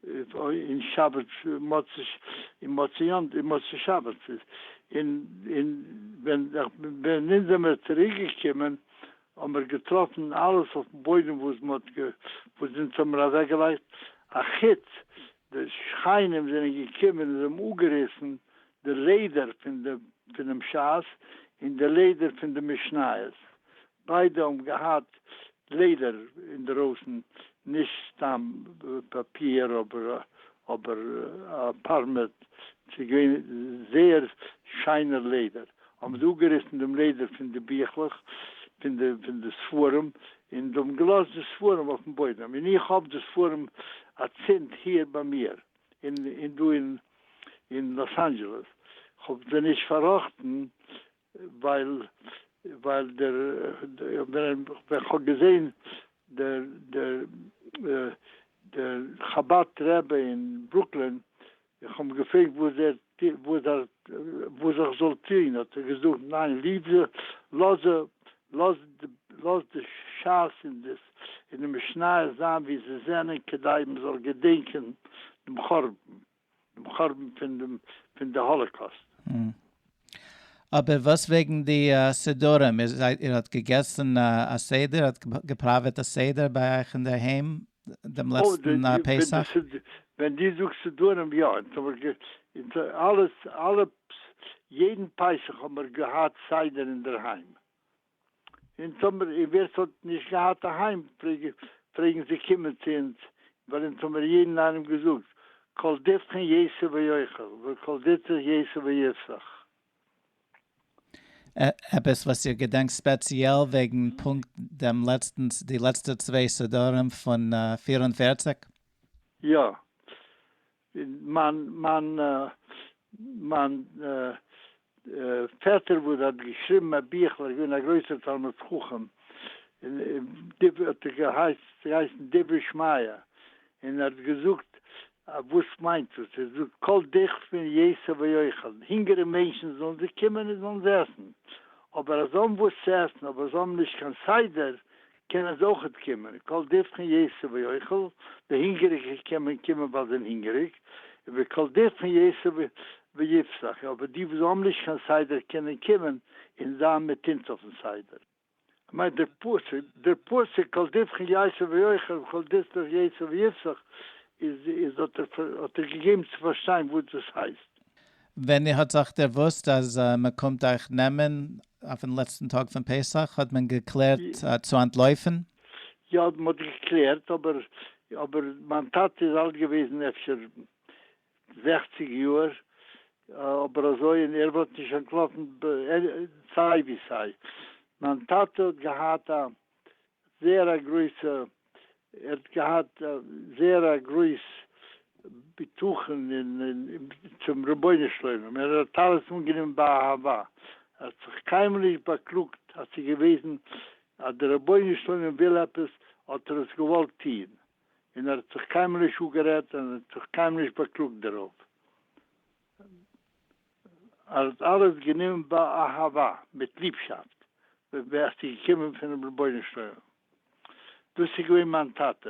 אין שבת מוצאי אין מוצאי יום אין מוצאי שבת, און און ווען ווען אונז זעמיר צוריק געקומען האבן מיר געטראפן אלעס אויפן בוידעם וואס מען האט וואס אונז האבן מיר אוועקגעלייגט, א חוץ די שכנים זענען געקומען און זיי האבן אפגעריסן די לעדער פון די פונעם שס און די לעדער פון די משניות, ביידע האבן געהאט לעדער אינדערויסן, נישט סתם פאפיר אבער. אבער א פארמעט, ס'איז געווען זייער שיינער לעדער, האבן זיי אפגעריסן דעם לעדער פון די ביכלעך, פון די פון די ספרים, און האבן געלאזט די ספרים אויפן בוידעם, און איך האב די ספרים אצינד היר ביי מיר, אין אין דא אין אין לאס אנדזשעלעס, כ'האב זיי נישט פארראכטן, ווייל ווייל דער ווען כ'האב געזען דער דער דער חבד רבי אין ברוקלין, איך האב אים געפרעגט וואס ער וואס ער וואס איך זאל טוהן, האט ער געזאגט ניין ליב זיי, לאז זיי, לאז לאז די שס און די און די משניות זיין ווי זיי זענען כדי מען זאל געדענקען דעם חורבן. דעם חורבן פון דעם פון די האלאקאסט. אבער וואס וועגן די סידורים? איר האט געגעסן א סדר? האט געפראוועט א סדר ביי אייך אינדערהיים דעם לעצטן פסח? ווען דו זאגסט סידורים, יא, אונז אלעס, אלע, יעדן פסח האבן מיר געהאט סדר אינדערהיים. און טאמער און ווער ס'האט נישט געהאט אהיים פלעגן זיי קומען צו אונז, ווייל אונז האמיר יעדן איינעם געזאגט כל דכפין ייתי ויכול וכל דצריך ייתי ויפסח. עפעס וואס איר געדענקט ספעציעל וועגן פונקט דעם לעצטן די לעצטע צוויי סדרים פון 44? יא. מיין מיין מיין פעטער וואס האט געשריבן א ביכל, ער איז געווען א גרויסער תלמיד חכם, האט ער געהייסן דברי שמעיה, און ער האט געזאגט וואס מיינט דאס, ער זאגט כל דכפין ייתי ויכול, הונגערע מענטשן זאלן זיי קומען און זאלן זיי עסן, אבער אז זיי האבן וואס צו עסן אבער זיי האבן נישט קיין סדר, קענען זיי אויכעט קומען, כל דכפין ייתי ויכול, די הונגעריגע קען מען קומען ווייל זיי זענען הונגעריג, וכל דכפין ייתי ויפסח, אבער די וואס האבן נישט קיין סדר קענען קומען און זיין מיט אונז אויפן סדר. כ'מיין דער פסוק, דער פסוק כל דכפין ייתי ויכול וכל דצריך ייתי ויפסח איז איז האט ער האט ער געגעבן צו פארשטיין וואס דאס הייסט. ווען איר האט זיך דערוואוסט אז מען קומט אייך נעמען אויפן לעצטן טאג פון פסח, האט מען געקלערט צו אנטלויפן? יא, מען האט געקלערט, אבער אבער מיין טאטע איז אלט געוועזן אפשר 60 יאר, אבער אזוי, און ער וואלט נישט אנטלאפן סיי ווי סיי. מיין טאטע האט געהאט א זייער א גרויסע, ער האט געהאט זייער א גרויס בטחון אין צום רבונו של עולם, ער האט אלעס אנגענומען באהבה, ער האט זיך קיינמאל נישט באקלאגט אז ס'איז געוועזן אז דער רבונו של עולם וויל עפעס האט ער עס געוואלט טוהן, און ער האט זיך קיינמאל נישט אפגערעדט און ער האט זיך קיינמאל נישט באקלאגט דערויף. ער האט אלעס גענומען באהבה, מיט ליבשאפט, ווי עס איז געקומען פונעם רבונו של עולם. דאס איז געווען מיין טאטע.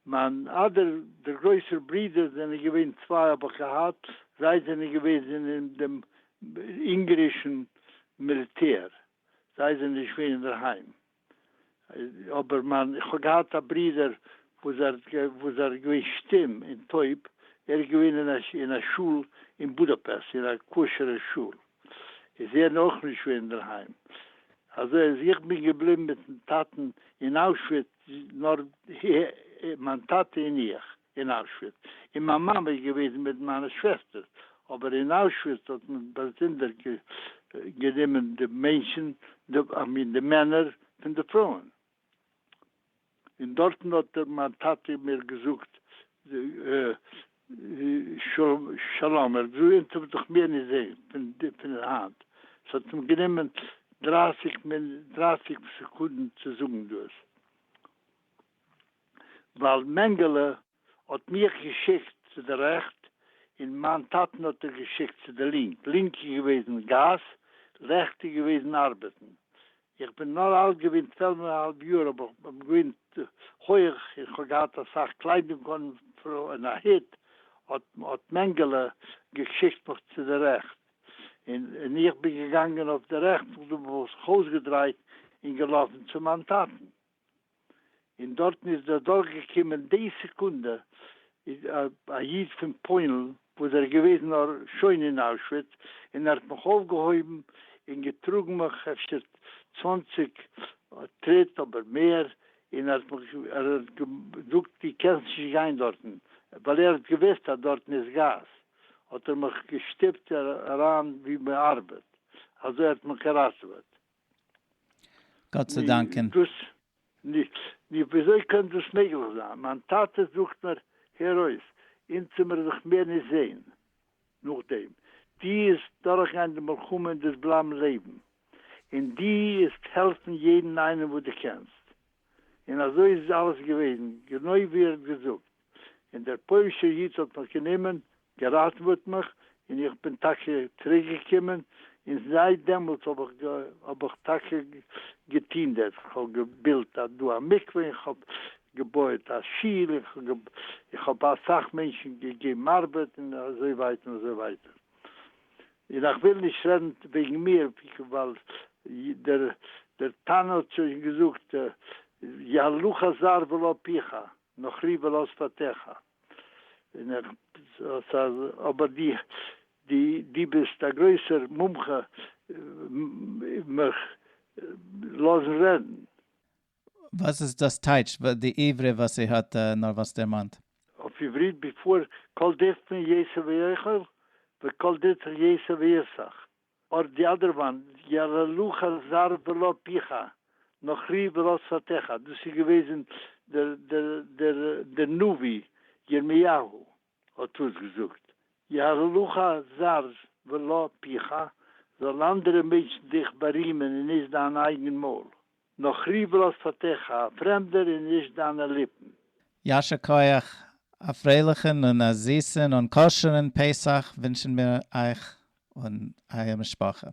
מיין אדער דער גרויסער ברודער זענען געווען צוויי האב איך געהאט, זיי זענען געוועזן אין דעם אונגערישן מיליטער, זיי זענען נישט געווען אינדערהיים. אבער מיין, איך האב געהאט א ברודער וואס ער וואס ער איז געווען שטום און טויב, ער איז געווען אין א אין א שול אין בודאפעסט, אין א כשר'ע שול, איז ער אויך נישט געווען אינדערהיים, אזוי אז איך בין געבליבן מיטן טאטן אין אוישוויץ, נאר מיין טאטע און איך אין אוישוויץ, און מיין מאמע איז געוועזן מיט מיינע שוועסטערס, אבער אין אוישוויץ האט מען באזונדער גענומען די מענטשן, די, I mean די מענער פון די פרויען. און דארטן האט מיין טאטע מיר געזאגט שלום, ער האט געזאגט אונז וועט זיך מער נישט זען פון היינט, ס'האט אים גענומען 30 סעקונדן צו זאגן דאס, ווייל מענגעלע האט מיך געשיקט צו די רעכט און מיין טאטן האט ער געשיקט צו די לינק, לינק איז געוועזן גאז, רעכט איז געוועזן ארבעטן, איך בין נאר אלט געווען צוועלף און א האלב יאר אבער איך בין געווען הויך און כ'האב געהאט אסאך קליידונג און א היט, האט האט מענגעלע געשיקט מיך צו די רעכט און און איך בין געגאנגען אויף די רעכט, נאכדעם האב איך זיך אויסגעדרייט און געלאפן צו מיין טאטן. און דארטן איז דער דורכגעקומען די סעקונדע א איד פון פוילן וואס ער איז געוועזן נאר שוין אין אוישוויץ, און ער האט מיך אויפגעהויבן און געטראגן מיך אפשר 20 טריט אבער מער, און ער האט מיך ער האט געזאגט דו קענסט נישט גיין דארטן, ווייל ער האט געוויסט אז דארטן איז גאז, האט ער מיך געשטופט אריין ווי מען ארבעט, אזוי האט מען געראטעוועט. גאט צו דאנקען. דאס נו, וויאזוי קען דאס מעגליך זיין? מיין טאטע זאגט מיר, הער אויס, אונז מיר זיך מער נישט זען נאכדעם, דו וועסט דורכגיין די מלחמה און דו'סט בלייבן לעבן, און דו וועסט העלפן יעדן איינעם וואס דו קענסט. און אזוי איז אלעס געוועזן, גענוי ווי ער האט געזאגט. און דער פוילישער איד האט מיך גענומען, געראטעוועט מיך, און איך בין טאקע צוריק געקומען, און זייט דעמאלטס האב איך האב איך טאקע געטון דאס, איך האב געבילט א דא א מקווה, איך האב געבויעט א שול, איך האב איך האב אסאך מענטשן געגעבן ארבעט, און אזוי ווייטער און אזוי ווייטער. און איך וויל נישט רעדן וועגן מיר, ווייל דער דער תנא האט שוין געזאגט, יהללך זר ולא פיך, נכרי ולא שפתיך. און איך אבער די די די ביסט א גרויסער מומחה מיך לאזן רעדן. וואס איז דאס טייטש די עברי וואס איר האט נארוואס דערמאנט? אויף עברית before כל דכפין ייתי וייכול וכל דצריך ייתי ויפסח or the other one יהללוך זר ולא פיך נכרי ולא שפתיך דאס איז געוועזן דער דער דער דער נביא ירמיהו האט דאס געזאגט יהללוך זר ולא פיך זאלן אנדערע מענטשן דיך בארימען און נישט דיין אייגן מויל נכרי ולא שפתיך א פרעמדער און נישט דיינע ליפן. יישר כח, א פרייליכן און א זיסן און כשר'ן פסח ווינטשן מיר אייך און אייער משפחה.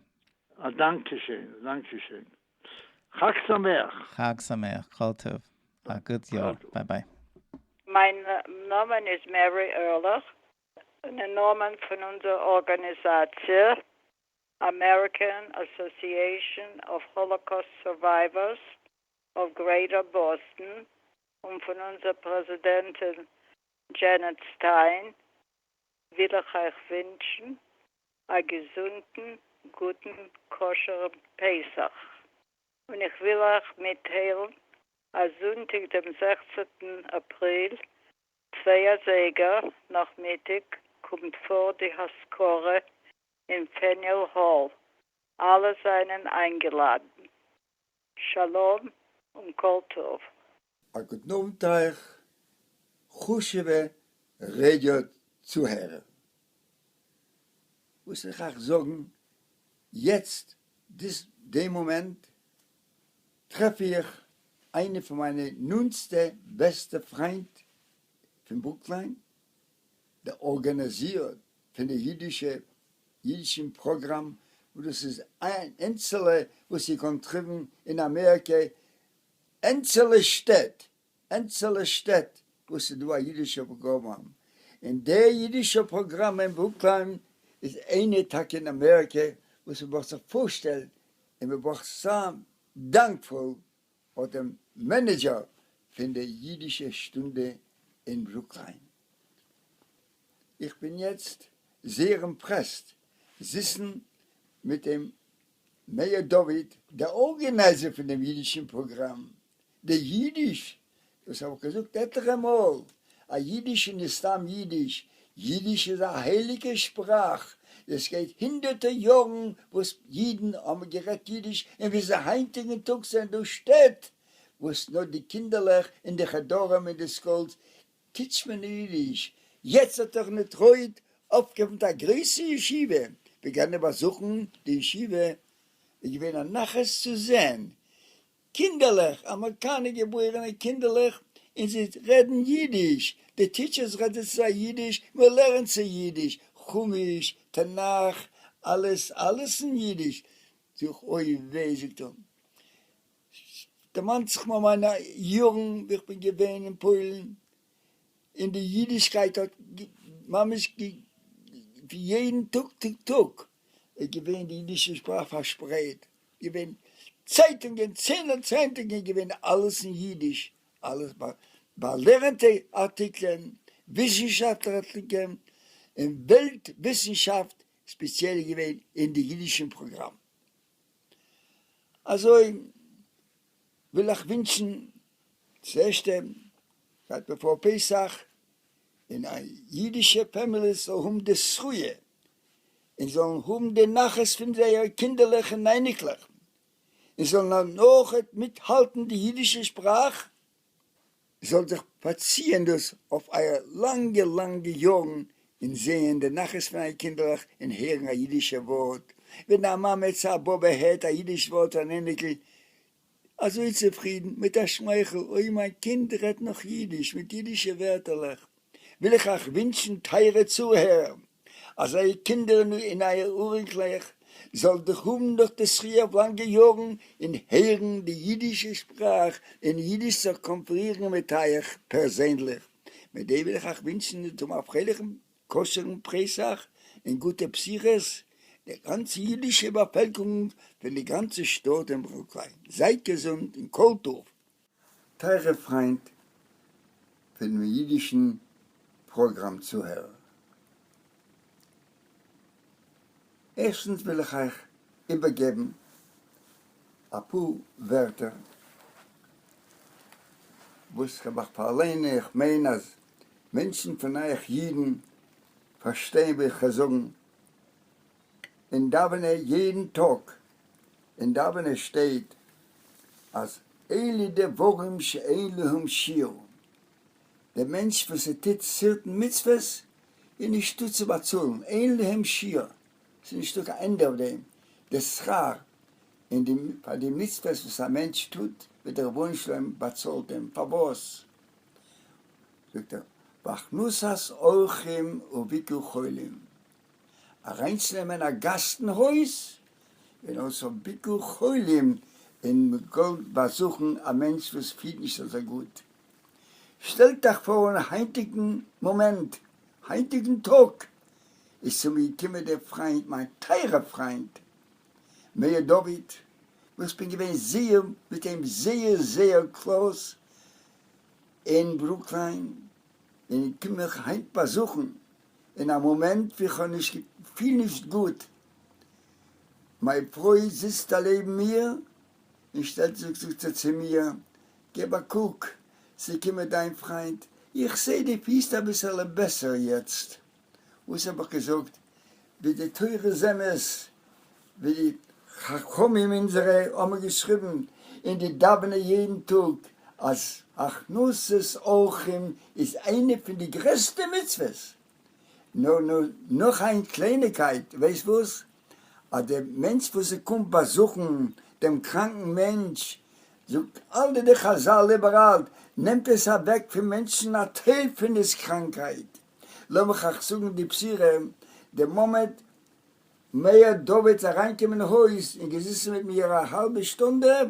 א דאנקעשען, א דאנקעשען. חג שמח! חג שמח, כל טוב, א גוט יאר, bye bye. מיין נאמען איז מערי ערליך, און אין נאמען פון אונזער ארגאניזאציע, American Association of Holocaust Survivors of Greater Boston, און פון אונזער פרעזידענטין דזשענעט סטיין, וויל איך אייך ווינטשן א געזונטן, גוטן, כשר'ן פסח. און איך וויל אייך מיטטיילן אז זונטאג דעם זעכצנטן אפריל, צוויי אזייגער נאכמיטאג, קומט פאר די הזכרה אין Faneuil Hall, אלע זענען איינגעלאדן. שלום און כל טוב. א גוטן אוונט אייך חשוב'ע רעדיא צוהערער. וואס איך אייך זאגן יעצט this דעם מאמענט טרעף איך איינע פון מיינע נאנטסטע בעסטע פריינט פון ברוקליין, דער ארגאניזירער פון די אידישע אידישן פראגראם וואס דאס איז איין איינצעלע וואס איר קענט טרעפן אין אמעריקע איינצעלע שטעט איינצעלע שטעט וואס איז דא א אידישע פראגראם און דער אידישע פראגראם אין ברוקליין איז איינע טאקע אין אמעריקע וואס מען ברויך זיך פארשטעלן און מען ברויך זיין דאנקפול אט דעם manager פון די אידישע שטונדע אין ברוקליין. איך בין יעצט זייער impressed זיצן מיט דעם מאיר דוד, דער organizer פון דעם אידישן פראגראם, דער אידיש, דאס האב איך געזאגט עטליכע מאל, א אידיש איז נישט סתם אידיש, אידיש איז א הייליגע שפראך, עס גייט הונדערטער יארן וואס אידן האבן גערעדט אידיש און ביז היינטיגן טאג זענען דא שטעט וואס נאר די קינדערלעך אין די חדרים אין די schools teach ט מען אידיש, יעצט האט דאך דעטרויט אויפגעעפנט א גרויסע ישיבה, מיר גייען באזוכן די ישיבה, איז געווען א נחת צו זען קינדערלעך, אמעריקאנע געבוירענע קינדערלעך, און זיי רעדן אידיש, די teachers רעדן צו זיי אידיש, מען לערנט זיי אידיש, חומש, תנך, אלעס אלעס אין אידיש, זאג איך אוי וויי זאגט ער, דערמאנט זיך מיר מיינע יארן ווי איך בין געווען אין פוילן, און די אידישקייט האט ממש ווי יעדן טאג טאג טאג איז געווען די אידישע שפראך פארשפרייט, געווען צייטונגען צענער צייטונגען געווען אלעס אין אידיש, אלעס באלערנטע ארטיקלען, וויסנשאפטליכע ארטיקלען, און וועלט וויסנשאפט ספעציעל געווען אין די אידישן פראגראם. אזוי וויל איך ווינטשן ס'ערשטע גייט בעפאר פסח. און א אידישע family זאל האבן די זכיה און זאלן האבן די נחת פון זייערע קינדערלעך און אייניקלעך, און זאלן נאכעט מיטהאלטן די אידישע שפראך, זאל זיך פארציען דאס אויף אייער לאנגע לאנגע יארן און זעהן די נחת פון אייער קינדערלעך און הערן א אידישע ווארט, ווען א מאמע צו א באבע הערט א אידיש ווארט פון אן אייניקל, אזוי צופרידן, מיט א שמייכל, אוי מיין קינד רעדט נאך אידיש, מיט אידישע ווערטערלעך. וויל איך אייך ווינטשן טייערע צוהערער, אז אייער קינדער און אייער אוראינקלעך זאלן דאך האבן נאך די זכי' אויף לאנגע יארן און הערן די אידישע שפראך און אידיש זיך קאנפערירן מיט אייך פערזענליך. מיט דעם וויל איך אייך ווינטשן צום א פרייליכן כשר'ן פסח און גוטע בשורות, די גאנצע אידישע באפעלקערונג פון די גאנצע שטאט אין ברוקליין. זייט געזונט און כל טוב. טייערע פריינט פונעם אידישן פראגראם צוהערער. ערשטנס וויל איך אייך איבערגעבן אפאר ווערטער וואס כ'האב אייך פארליינען, איך מיין אז מענטשן פון אייך אידן פארשטייען וואס איך וועל זאגן, אין דאווענען יעדן טאג, אין דאווענען שטייט אז אלה דברים שאין להם שיעור, דער מענטש וואס ער טוט certain מצוות איז נישטא צו באצאלן, אין להם שיעור, ס'איז נישטא קיין ענדע אויף דעם, די שכר און די פאר די מצוות וואס א מענטש טוט וועט דער רבונו של עולם באצאלט אים, פארוואס? זאגט ער, והכנסת אורחים וביקור חולים, אריינצונעמען א גאסט אין הויז, און אויך ביקור חולים און באזוכן א מענטש וואס פילט נישט אזוי גוט. שטעלט אייך פאר אין היינטיגן מאמענט, היינטיגן טאג, איז צו מיר געקומען דער פריינט, מיין טייערער פריינט, מאיר דוד, וואס כ'בין געווען זייער מיט אים זייער זייער close אין ברוקליין, און קומט מיך היינט באזוכן אין א מאמענט ווי כ'האב נישט פיל נישט גוט, מיין פרוי זיצט אלעבן מיר און שטעלט זיך זאגט זי צו מיר, געב א קוק, ס'קומען דיין פריינט, איך זעה די פילסט אביסעלע בעסער יעצט, וואס האב איך געזאגט, ווי די תורה איז אמת, ווי די חכמים אונזערע האבן געשריבן אין די דאווענען יעדן טאג, אז הכנסת אורחים איז איינע פון די גרעסטע מצוות, נאר נאך איין קלייניגקייט, ווייסט וואס? אז דער מענטש וואס קומט באזוכן דעם קראנקן מענטש, זאגט אלע די חזל איבעראל, נעמט עס אוועק פון מענטשן א טייל פון דאס קראנקהייט. לאמיך אייך זאגן די בשורה, די מאמענט מאיר דוד איז אריינגעקומען אין הויז און געזיסן מיט מיר א האלבע שטונדע,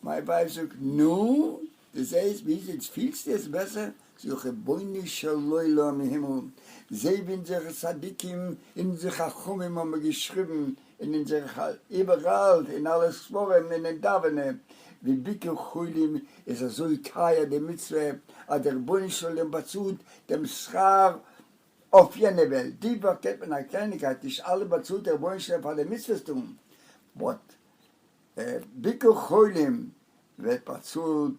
מיין ווייב זאגט, נו, דו זעהסט ווי איז יעצט, פילסטו יעצט בעסער? זאג איך, רבונו של עולם אין הימל, זעה ווי אונזערע צדיקים און אונזערע חכמים האבן געשריבן אין אונזערע איבעראל אין אלע ספרים און אין דאווענען, ווי ביקור חולים איז אזוי טייער די מצוה אז דער רבונו של עולם באצאלט דעם שכר אויף יענע וועלט, די וואך געט מען א קלייניגקייט, נישט אלע באצאלט דער רבונו של עולם פאר די מצוות טון, but ביקור חולים ווערט באצאלט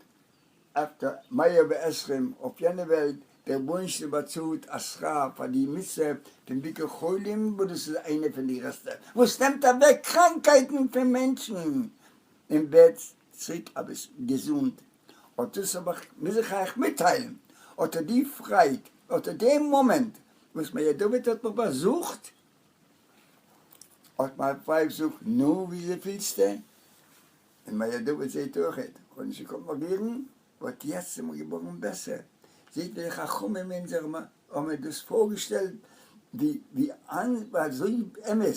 after מאה ועשרים אויף יענע וועלט, דער רבונו של עולם באצאלט א שכר פאר די מצוה פון ביקור חולים וואס דאס איז איינע פון די גרעסטע וואס נעמט אוועק קראנקייטן פון מענטשן און ווערט צוריק אביסל געזונט, אט דאס האב איך מוז איך אייך מיטטיילן, אט די פרייד, אט דעם מאמענט וואס מאיר דוד האט מיך באזוכט, האט מיין ווייב געזאגט, נו וויאזוי פילסטו? און מאיר דוד זעהט אויכעט, כ'האב נישט געקאנט נאך but יעצט איז מיר געווארן בעסער, זעהט ווי די חכמים אונזערע האבן דאס פארגעשטעלט ווי ווי אזוי אמת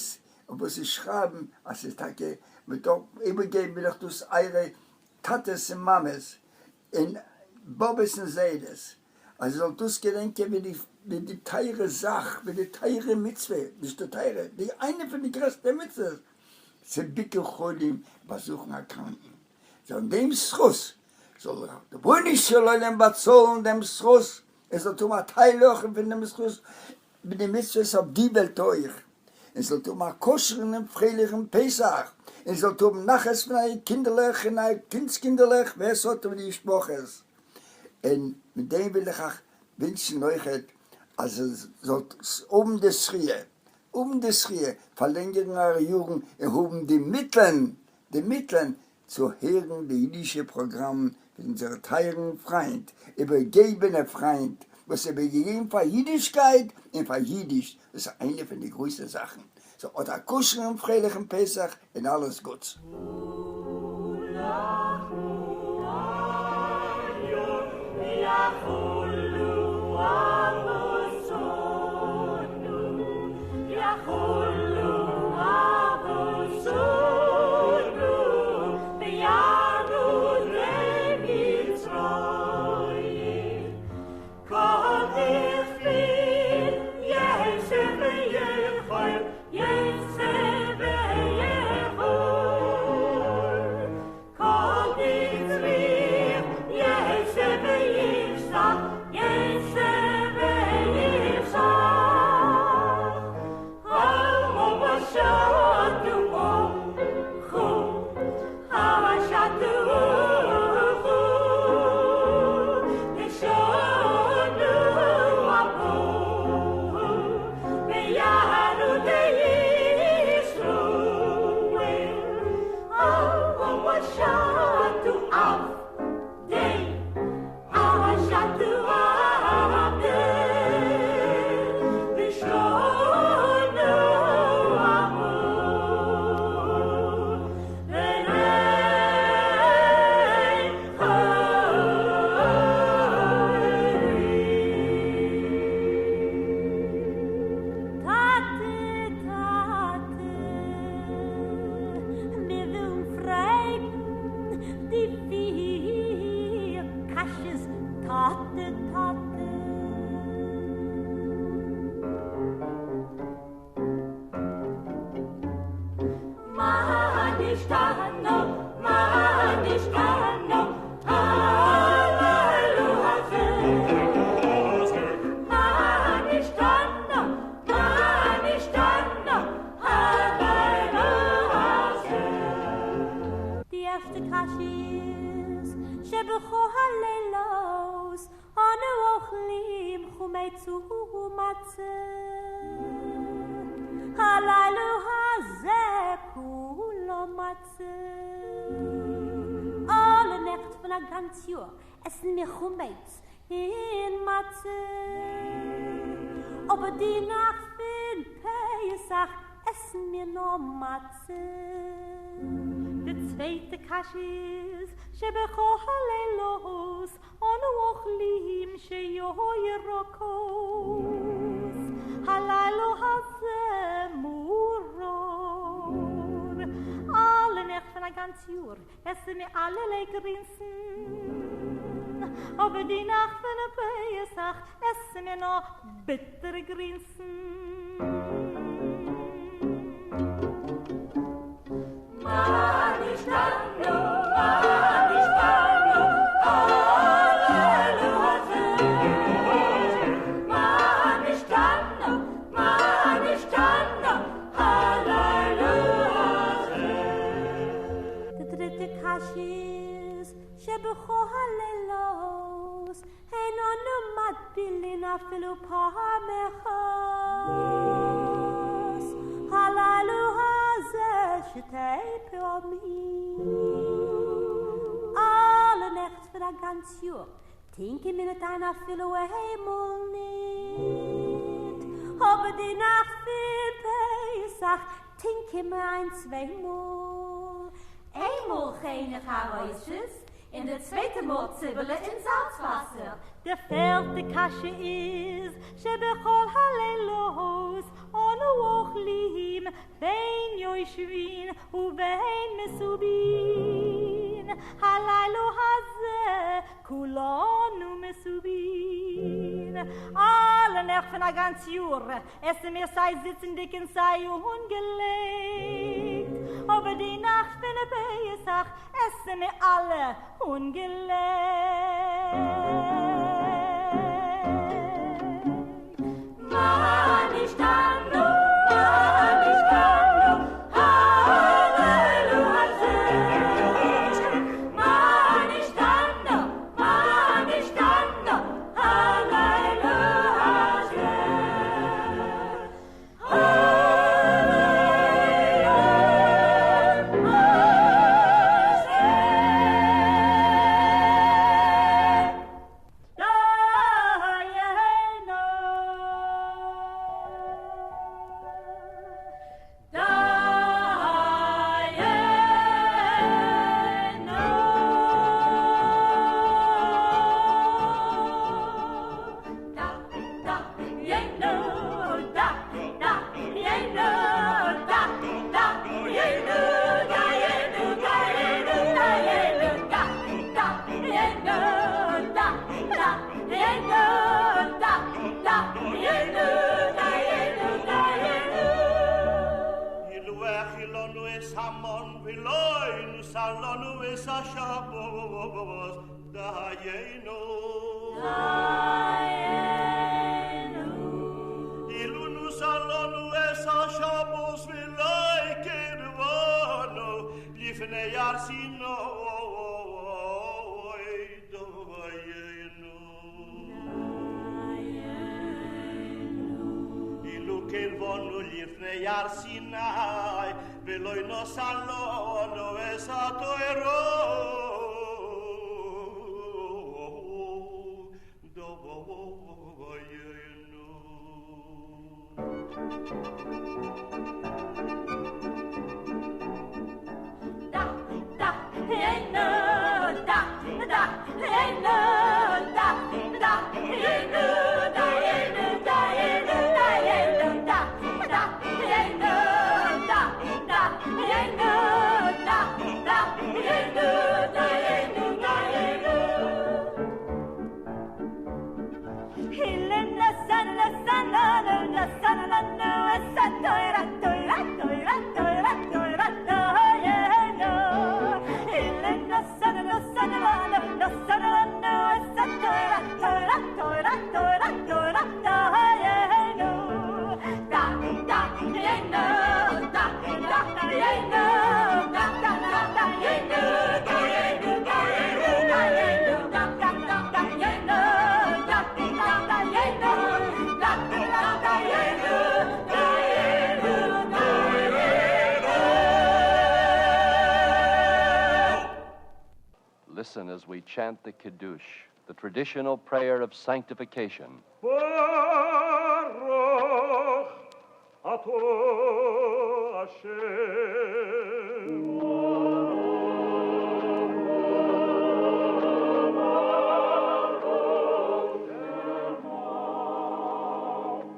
וואס זיי שרייבן אז ס'איז טאקע מ'דארף איבערגעבן וויל איך דאס אייערע טאטעס און מאמעס און באבעס און זיידעס אז איר זאלט דאס געדענקען ווי די ווי די טייערע זאך, ווי די טייערע מצוה, נישט די טייערע, די איינע פון די גרעסטע מצוות, צו ביקור חולים, באזוכן א קראנקן, זאל אין דעם זכות זאל דער רבונו של עולם באצאלן דעם זכות, ער זאל האבן א טייל אויך פון דעם זכות מיט די מצוות אויף די וועלט אויך, און זאלט האבן א כשר'ן און פרייליכן פסח, און זאלט האבן נחת פון אייער קינדערלעך און אייער קינדס קינדערלעך, ווער ס'האט און די משפחות, און מיט דעם וויל איך אייך ווינטשן אויכעט. אז איר זאלט האבן די זכיה, האבן די זכיה, פארלענגערן אייערע יארן און האבן די מיטלען, די מיטלען צו הערן די אידישע פראגראם פון אונזערע טייערן פריינט, איבערגעבענע פריינט, וואס איבערגעגעבן פאר אידישקייט און פאר אידיש, דאס איז איינע פון די גרויסע זאכן. סאו האט א כשר'ן פרייליכן פסח און אלעס גוטס. Dayenu. Ilu nusalonu es ha-Shabbos v'lo kirvonu lifnei har Sinai Dayenu. Ilu kirvonu lifnei har Sinai v'lo nosalonu es ha-Torah Da, da, ene, da, da, ene, da, da, ene, da, ene, da, ene, da, ene, da, da, ene, da, da, ene, da, da, ene, da, ene, da, ene. Hilena, sana, sana, na, sana, na, na, sa, toira, toira, toira, toira, toira, toira. Hilena, sana, na, sana, na, na, sana, na, sa, toira, toira, toira, toira, toira, toira. Da, da, yena, da, da, yena, da, da, da, da, yena, da, yena, da, yena, da, yena, da, da, da, da, yena, da, da, da, yena, da, da, da, yena, da, yena, da, yena. Listen as we chant the Kiddush, the traditional prayer of sanctification. Baruch atah Hashem.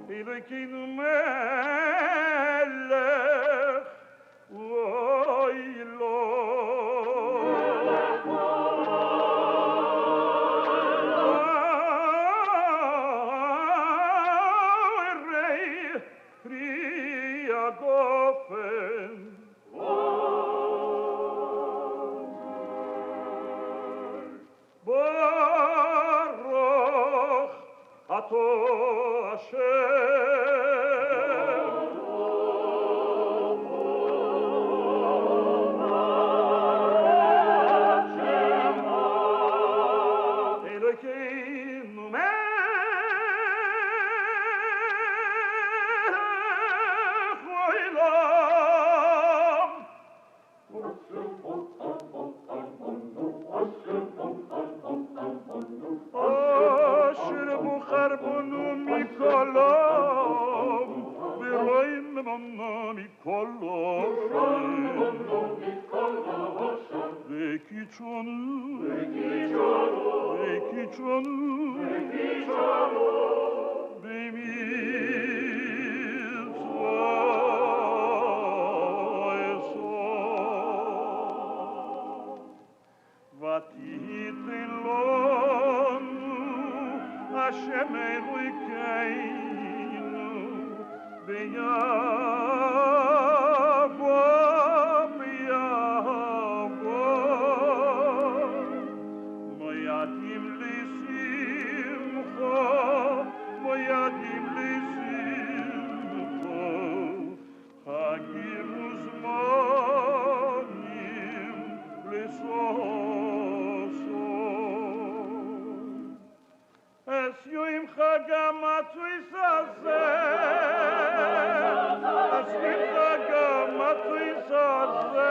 Elokeinu melech olam. Pri hagofen. Baruch atah Hashem. Elokeinu melech haolam. Asher bochar bonu mikol am, v'roimimonu mikol hashem. Vekichonu, vekichonu, b'mitzvah eso. Vatiten lonu Hashem Elokeinu b'yavo b'yavo Moyadim l'simcha Moyadim l'simcha Chagim uzmanim l'soson Es yoim chag hamatzois hazeh Es yoim chag hamatzois hazeh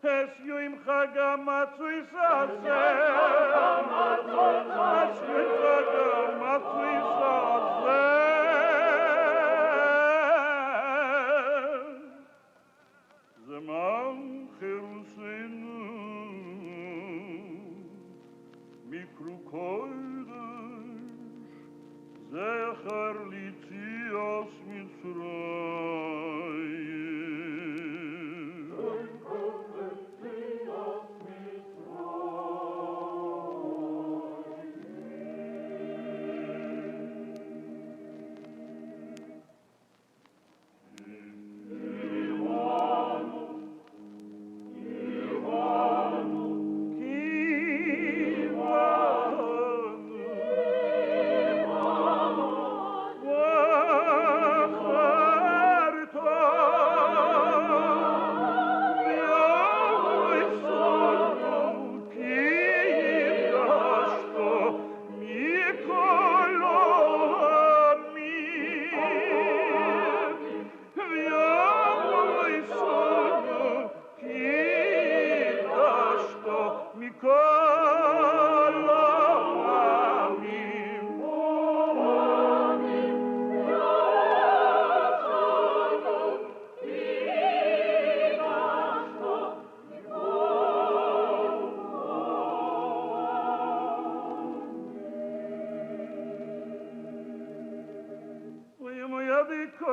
Es yoim chag hamatzois hazeh Es yoim chag hamatzois hazeh Zeman cherusenu mikru kodesh zecher litzias Mitzrayim.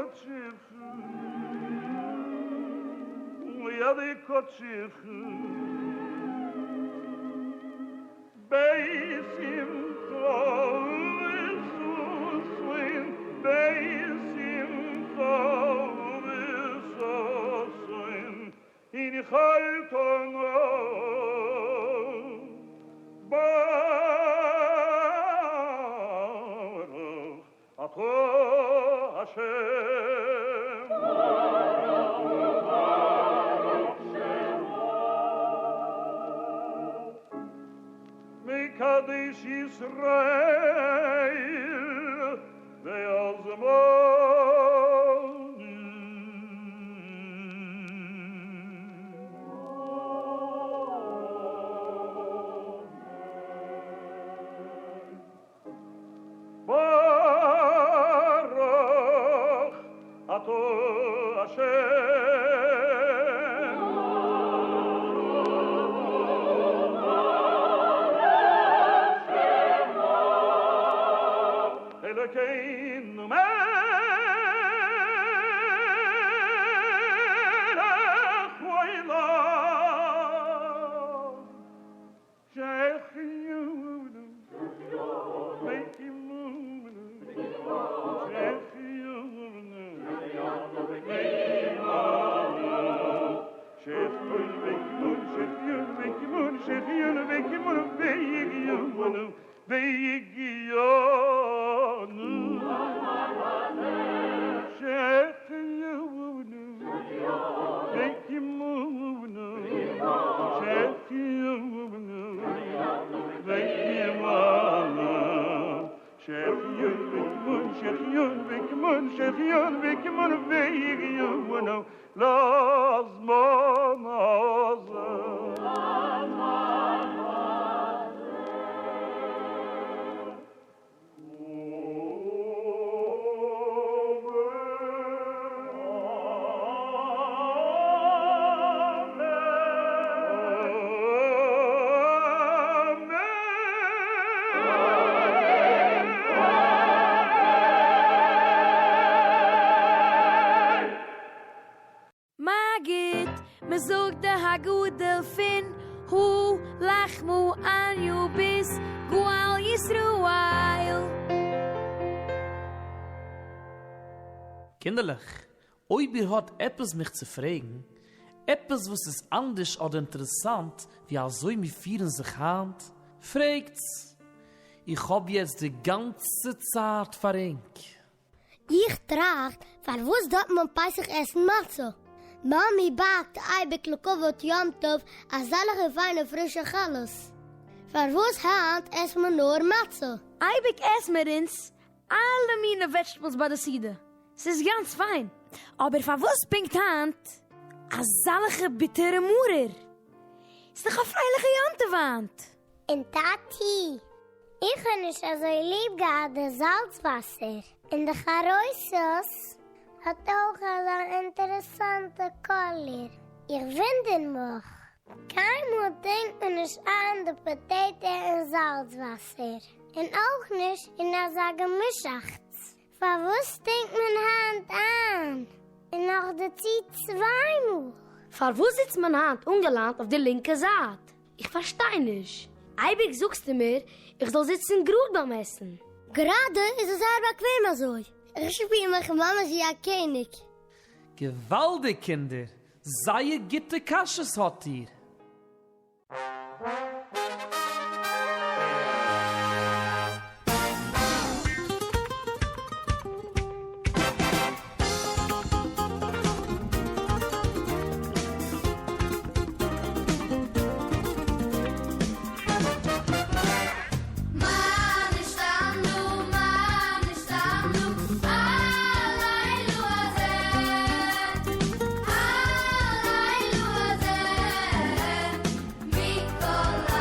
קודשך ידי קודשך בשמחה ובששון בשמחה ובששון הנחלתנו ברוך אתה השם. מקדש ישראל והזמני. ברוך אתה השם. אלוקינו מלך העולם שהחיינו וקיימנו שהחיינו וקיימנו שהחיינו וקיימנו שהחיינו שהחיינו וקיימנו והגיענו והגיענו שהחיינו וקיימנו שהחיינו וקיימנו שהחיינו שהחיינו וקיימנו שהחיינו וקיימנו והגיענו לזמן הזה. מגיד, מ'זאגט די הגדה פון הא לחמא עניא ביז גואל ישראל. קינדערלעך, אויב איר האט עפעס מיך צו פרעגן, עפעס וואס איז אנדערש אדער אינטערעסאנט ווי אזוי מיר פירן זיך היינט, פרעגטס! איך האב יעצט די גאנצע צייט פאר ענק. איך טראכט, פארוואס דארף מען פסח עסן מצה? מאמי באקט אייביג לכבוד יום טוב אזעלכע פיינע פרישע חלות. פארוואס היינט עסט מען נאר מצה? אייביג עסן מיר אונז אלע מיני vegetables ביי די סעודה, ס'איז גאנץ פיין, אבער פארוואס פונקט היינט אזאלכע ביטערע מרור? ס'דאך א פרייליכע יום טוב היינט! און טאטי, איך האב נישט אזוי ליב געהאט די זאלץ וואסער, און די חרוסת האט אויך אזא אינטערעסאנטע קאליר, איך וואונדער מיך, קיינמאל טונקט מען נישט איין די potato אין זאלץ וואסער, און אויך נישט אין אזא געמישאכטס, פארוואס טונקט מען היינט איין, און נאכדערצו צוויי מאל? פארוואס זיצט מען היינט אנגעליינט אויף די לינקע זייט? איך פארשטיי נישט. אייביג זאגסטו מיר איך זאל זיצן גראד ביים עסן. גראדע איז עס זייער באקוועם אזוי. איך שפיר מיך ממש ווי א קעניג. געוואלדיג קינדער! זייער גוטע קשיות האט איר! מה נשתנו, מה נשתנו, הלילה הזה, הלילה הזה, מכל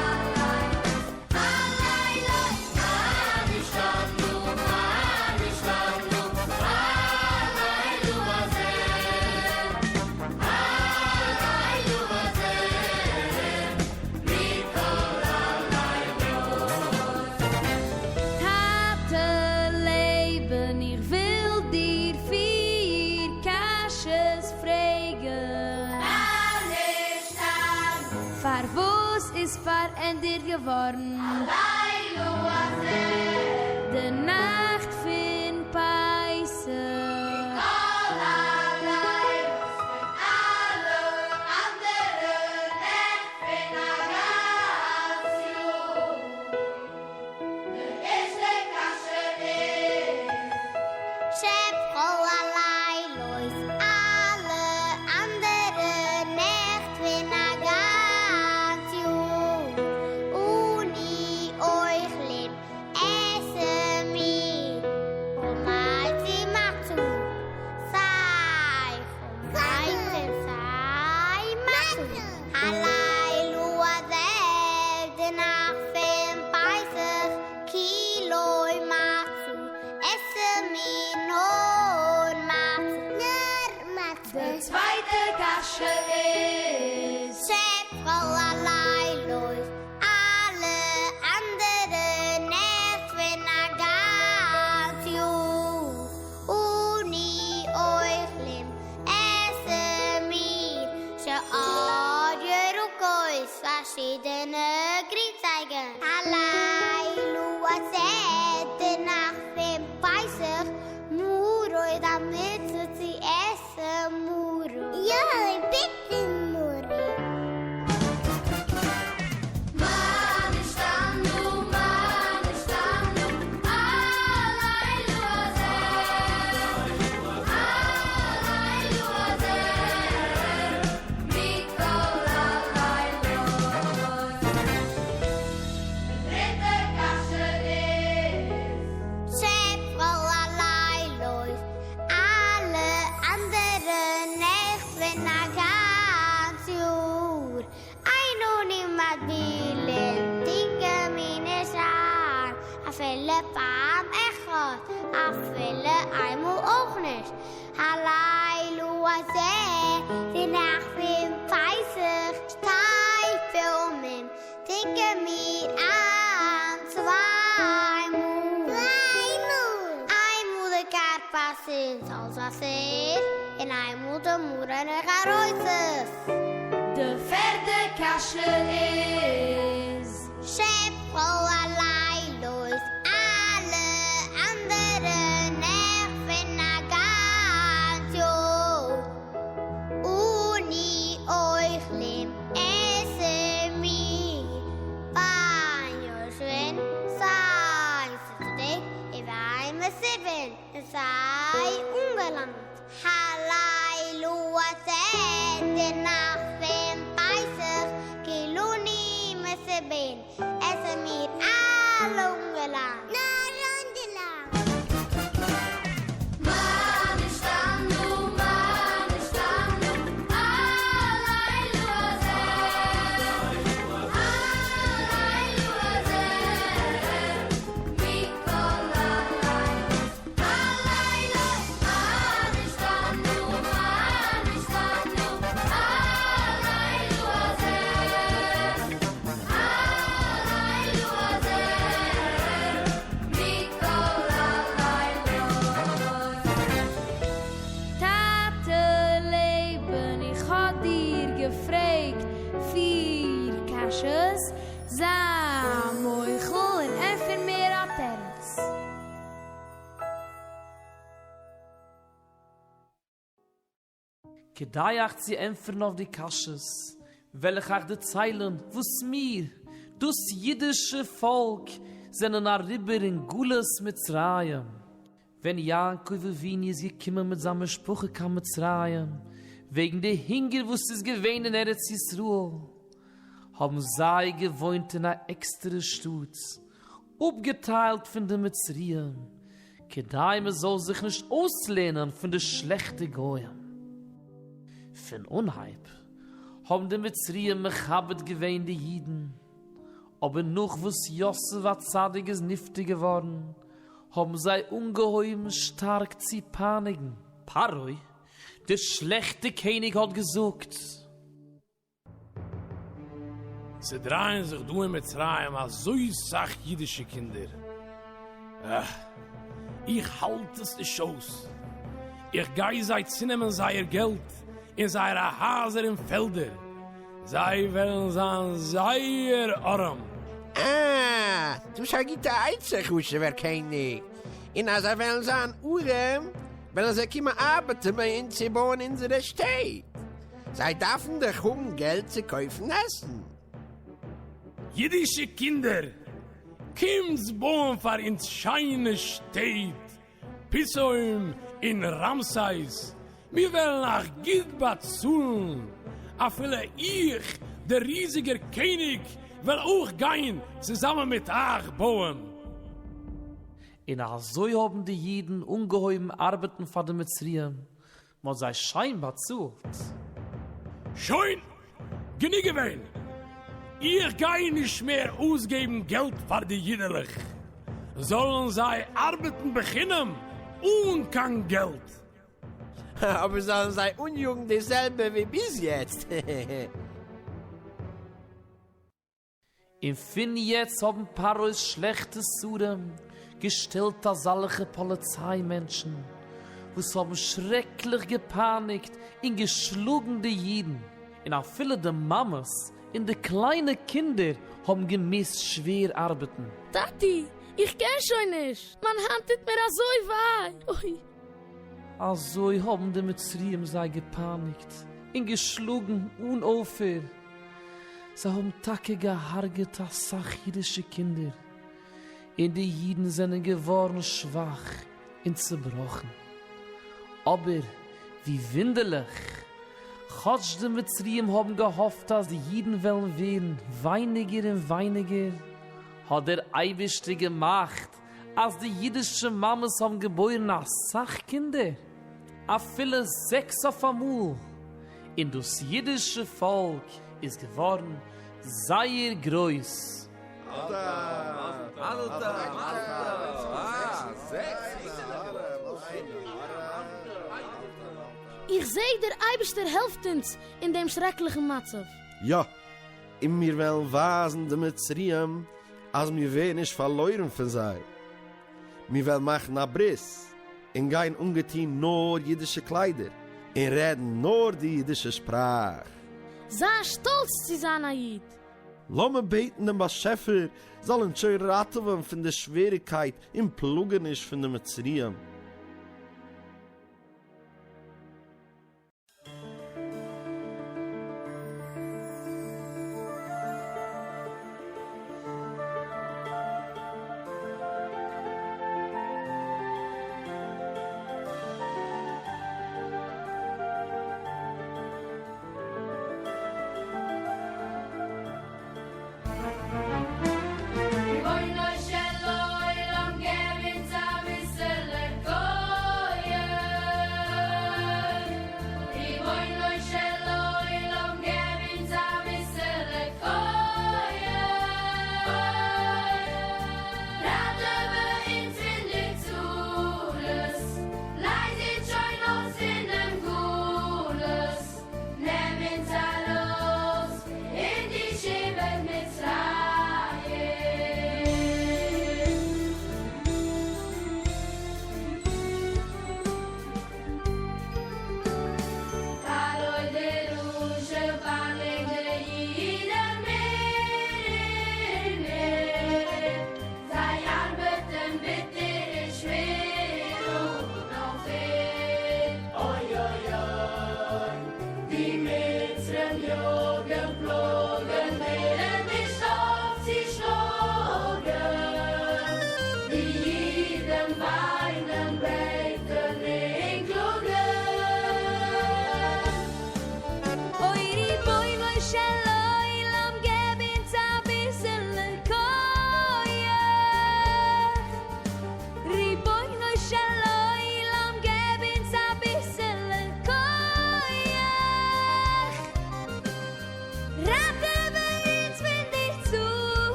פארוואס איז פארענדערט געווארן הלילה הזה די נאכט פון פסח? מכל הלילות פון אלע אנדערע נעכט פון א גאנץ יאר. די ערשטע קשיא איז. שבכל הלילות אלע אנדערע נעכט פון א גאנץ יאר אנו אוכלים עסן מיר חמץ ומצה סיי חמץ און סיי מצה הלילה הזה די נאכט פון פסח כי לא מצה עסן מיר נאר מצה. נאר מצה. די צווייטע קשיא איז. שבכל הלילות אלע אנדערע נעכט פון א גאנץ יאר אנו אוכלים עסן מיר שאר ירקות פארשידענע גרינצייגן. הלילה הזה די נאכט פון פסח מרור א מצוה צו עסן מרור. יא ביטער מרור. מה נשתנו מה נשתנו הלילה הזה הלילה הזה מכל הלילות די דריטע קשיא איז. שבכל הלילות אלע אנדערע נעכט פון א גאנץ יאר אין אנו מטבילין טונקען מיר נישט איין אפילו פעם אחת אפילו איינמאל אויך נישט הלילה הזה די נאכט פון פסח שתי פעמים טונקען מיר איין צוויי מאל. איינמאל די כרפס אין זאלץ וואסער און איינמאל די מרור אין חרוסת. די פערטע קשיא איז. שבכל הלילות אלע אנדערע נעכט פון א גאנץ יאר אנו אוכלים עסן מיר בין יושבין סיי זיצנדיק ובין מסובין און סיי אנגעלאנט. הלילה הזה די נאכט פון פסח כולנו מסובין עסן מיר אלע אנגעלאנט. נאר אנגעלאנט. מה נשתנו מה נשתנו הלילה הזה הלילה הזה מכל הלילות הלילות מה נשתנו מה נשתנו הלילה הזה הלילה הזה מכל הלילות טאטע לעבן איך האב דיר געפרעגט פיר קשיות, זיי מוחל און ענטפער מיר א תירוץ. כדי אייך צו ענטפערן אויף די קשיות, וועל איך אייך דערציילן וואס מיר, דאס אידישע פאלק, זענען אריבער אין גלות מצרים. ווען יעקב אבינו איז געקומען מיט זיין משפחה קיין מצרים, וועגן די הונגער וואס איז געווען אין ארץ ישראל, האבן זיי געוואוינט אין א עקסטערע שטאט, אפגעטיילט פון די מצריים, כדי מען זאל זיך נישט אויסלערנען פון די שלעכטע גוים. פון אנהייב האבן די מצריים מכבד געווען די אידן, אבער נאך וואס יוסף הצדיק איז נפטר געווארן, האבן זיי אנגעהויבן שטארק צו פייניגן. פרעה, דער שלעכטער קעניג האט געזאגט. ס'דרייען זיך דא אין מצרים אזוי סאך אידישע קינדער. אה, איך האלט עס נישט אויס. איך גיי זיי צונעמען זייער געלט און זייערע הייזער און פעלדער. זיי וועלן זיין זייער ארעם. אה, דאס איז א גוטע עצה, חשוב'ער קעניג. און אז זיי וועלן זיין ארעם, וועלן זיי קומען ארבעטן ביי אונז צו בויען אונזערע שטעט. זיי דארפן דאך האבן געלט צו קויפן עסן. אידישע קינדער, קומטס בויען פאר אונז שיינע שטעט, פיתום און רעמסס, מיר וועלן אייך גוט באצאלן, אפילו איך, דער ריזיגער קעניג, וועל אויך גיין צוזאמען מיט אייך בויען. און אזוי האבן די אידן אנגעהויבן ארבעטן פאר די מצריים, מען האט זיי שיין באצאלט. שוין! גענוג געווען! איך גיי נישט מער אויסגעבן געלט פאר די אידעלעך! זאלן זיי ארבעטן בחינם אן קיין געלט! אבער זאלן זיי אניאגן די זעלבע ווי ביז יעצט. און פון יעצט האבן פרעה'ס שלעכטע שרים געשטעלט אזאלעכע פאליציי מענטשן וואס האבן שרעקליך געפייניגט און געשלאגן די אידן, און אפילו די מאמעס און די קליינע קינדער האבן געמוזט שווער ארבעטן. טאטי, איך קען שוין נישט! מיין האנט טוט מיר אזוי וויי! אוי! אזוי האבן די מצריים זיי געפייניגט און געשלאגן אן אויפהער. זיי האבן טאקע געהארגעט אסאך אידישע קינדער, און די אידן זענען געווארן שוואך און צעבראכן. אבער ווי וואונדערליך, כאטש די מצריים האבן געהאפט אז די אידן וועלן ווערן ווייניגער און ווייניגער, האט דער אייבערשטער געמאכט אז די אידישע מאמעס האבן געבוירן אסאך קינדער, אפילו זעקס אויפאמאל, און דאס אידישע פאלק איז געווארן זייער גרויס. איך זע דער אייבערשטער העלפט אונז אין דעם שרעקליכן מצב. יא, און מיר וועלן ווייזן די מצריים אז מיר ווערן נישט פארלוירן פון זיי. מיר וועלן מאכן א ברית און גיין אנגעטון נאר אידישע קליידער און רעדן נאר די אידישע שפראך. זיי שטאלץ צו זיין א איד! לאמיר בעטן דעם באשעפער זאל אונז שוין ראטעווען פון די שוועריגקייט און פלאגעניש פון די מצריים.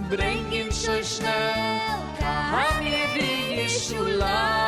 ברענג אונז שוין שנעל קיין ירושלים.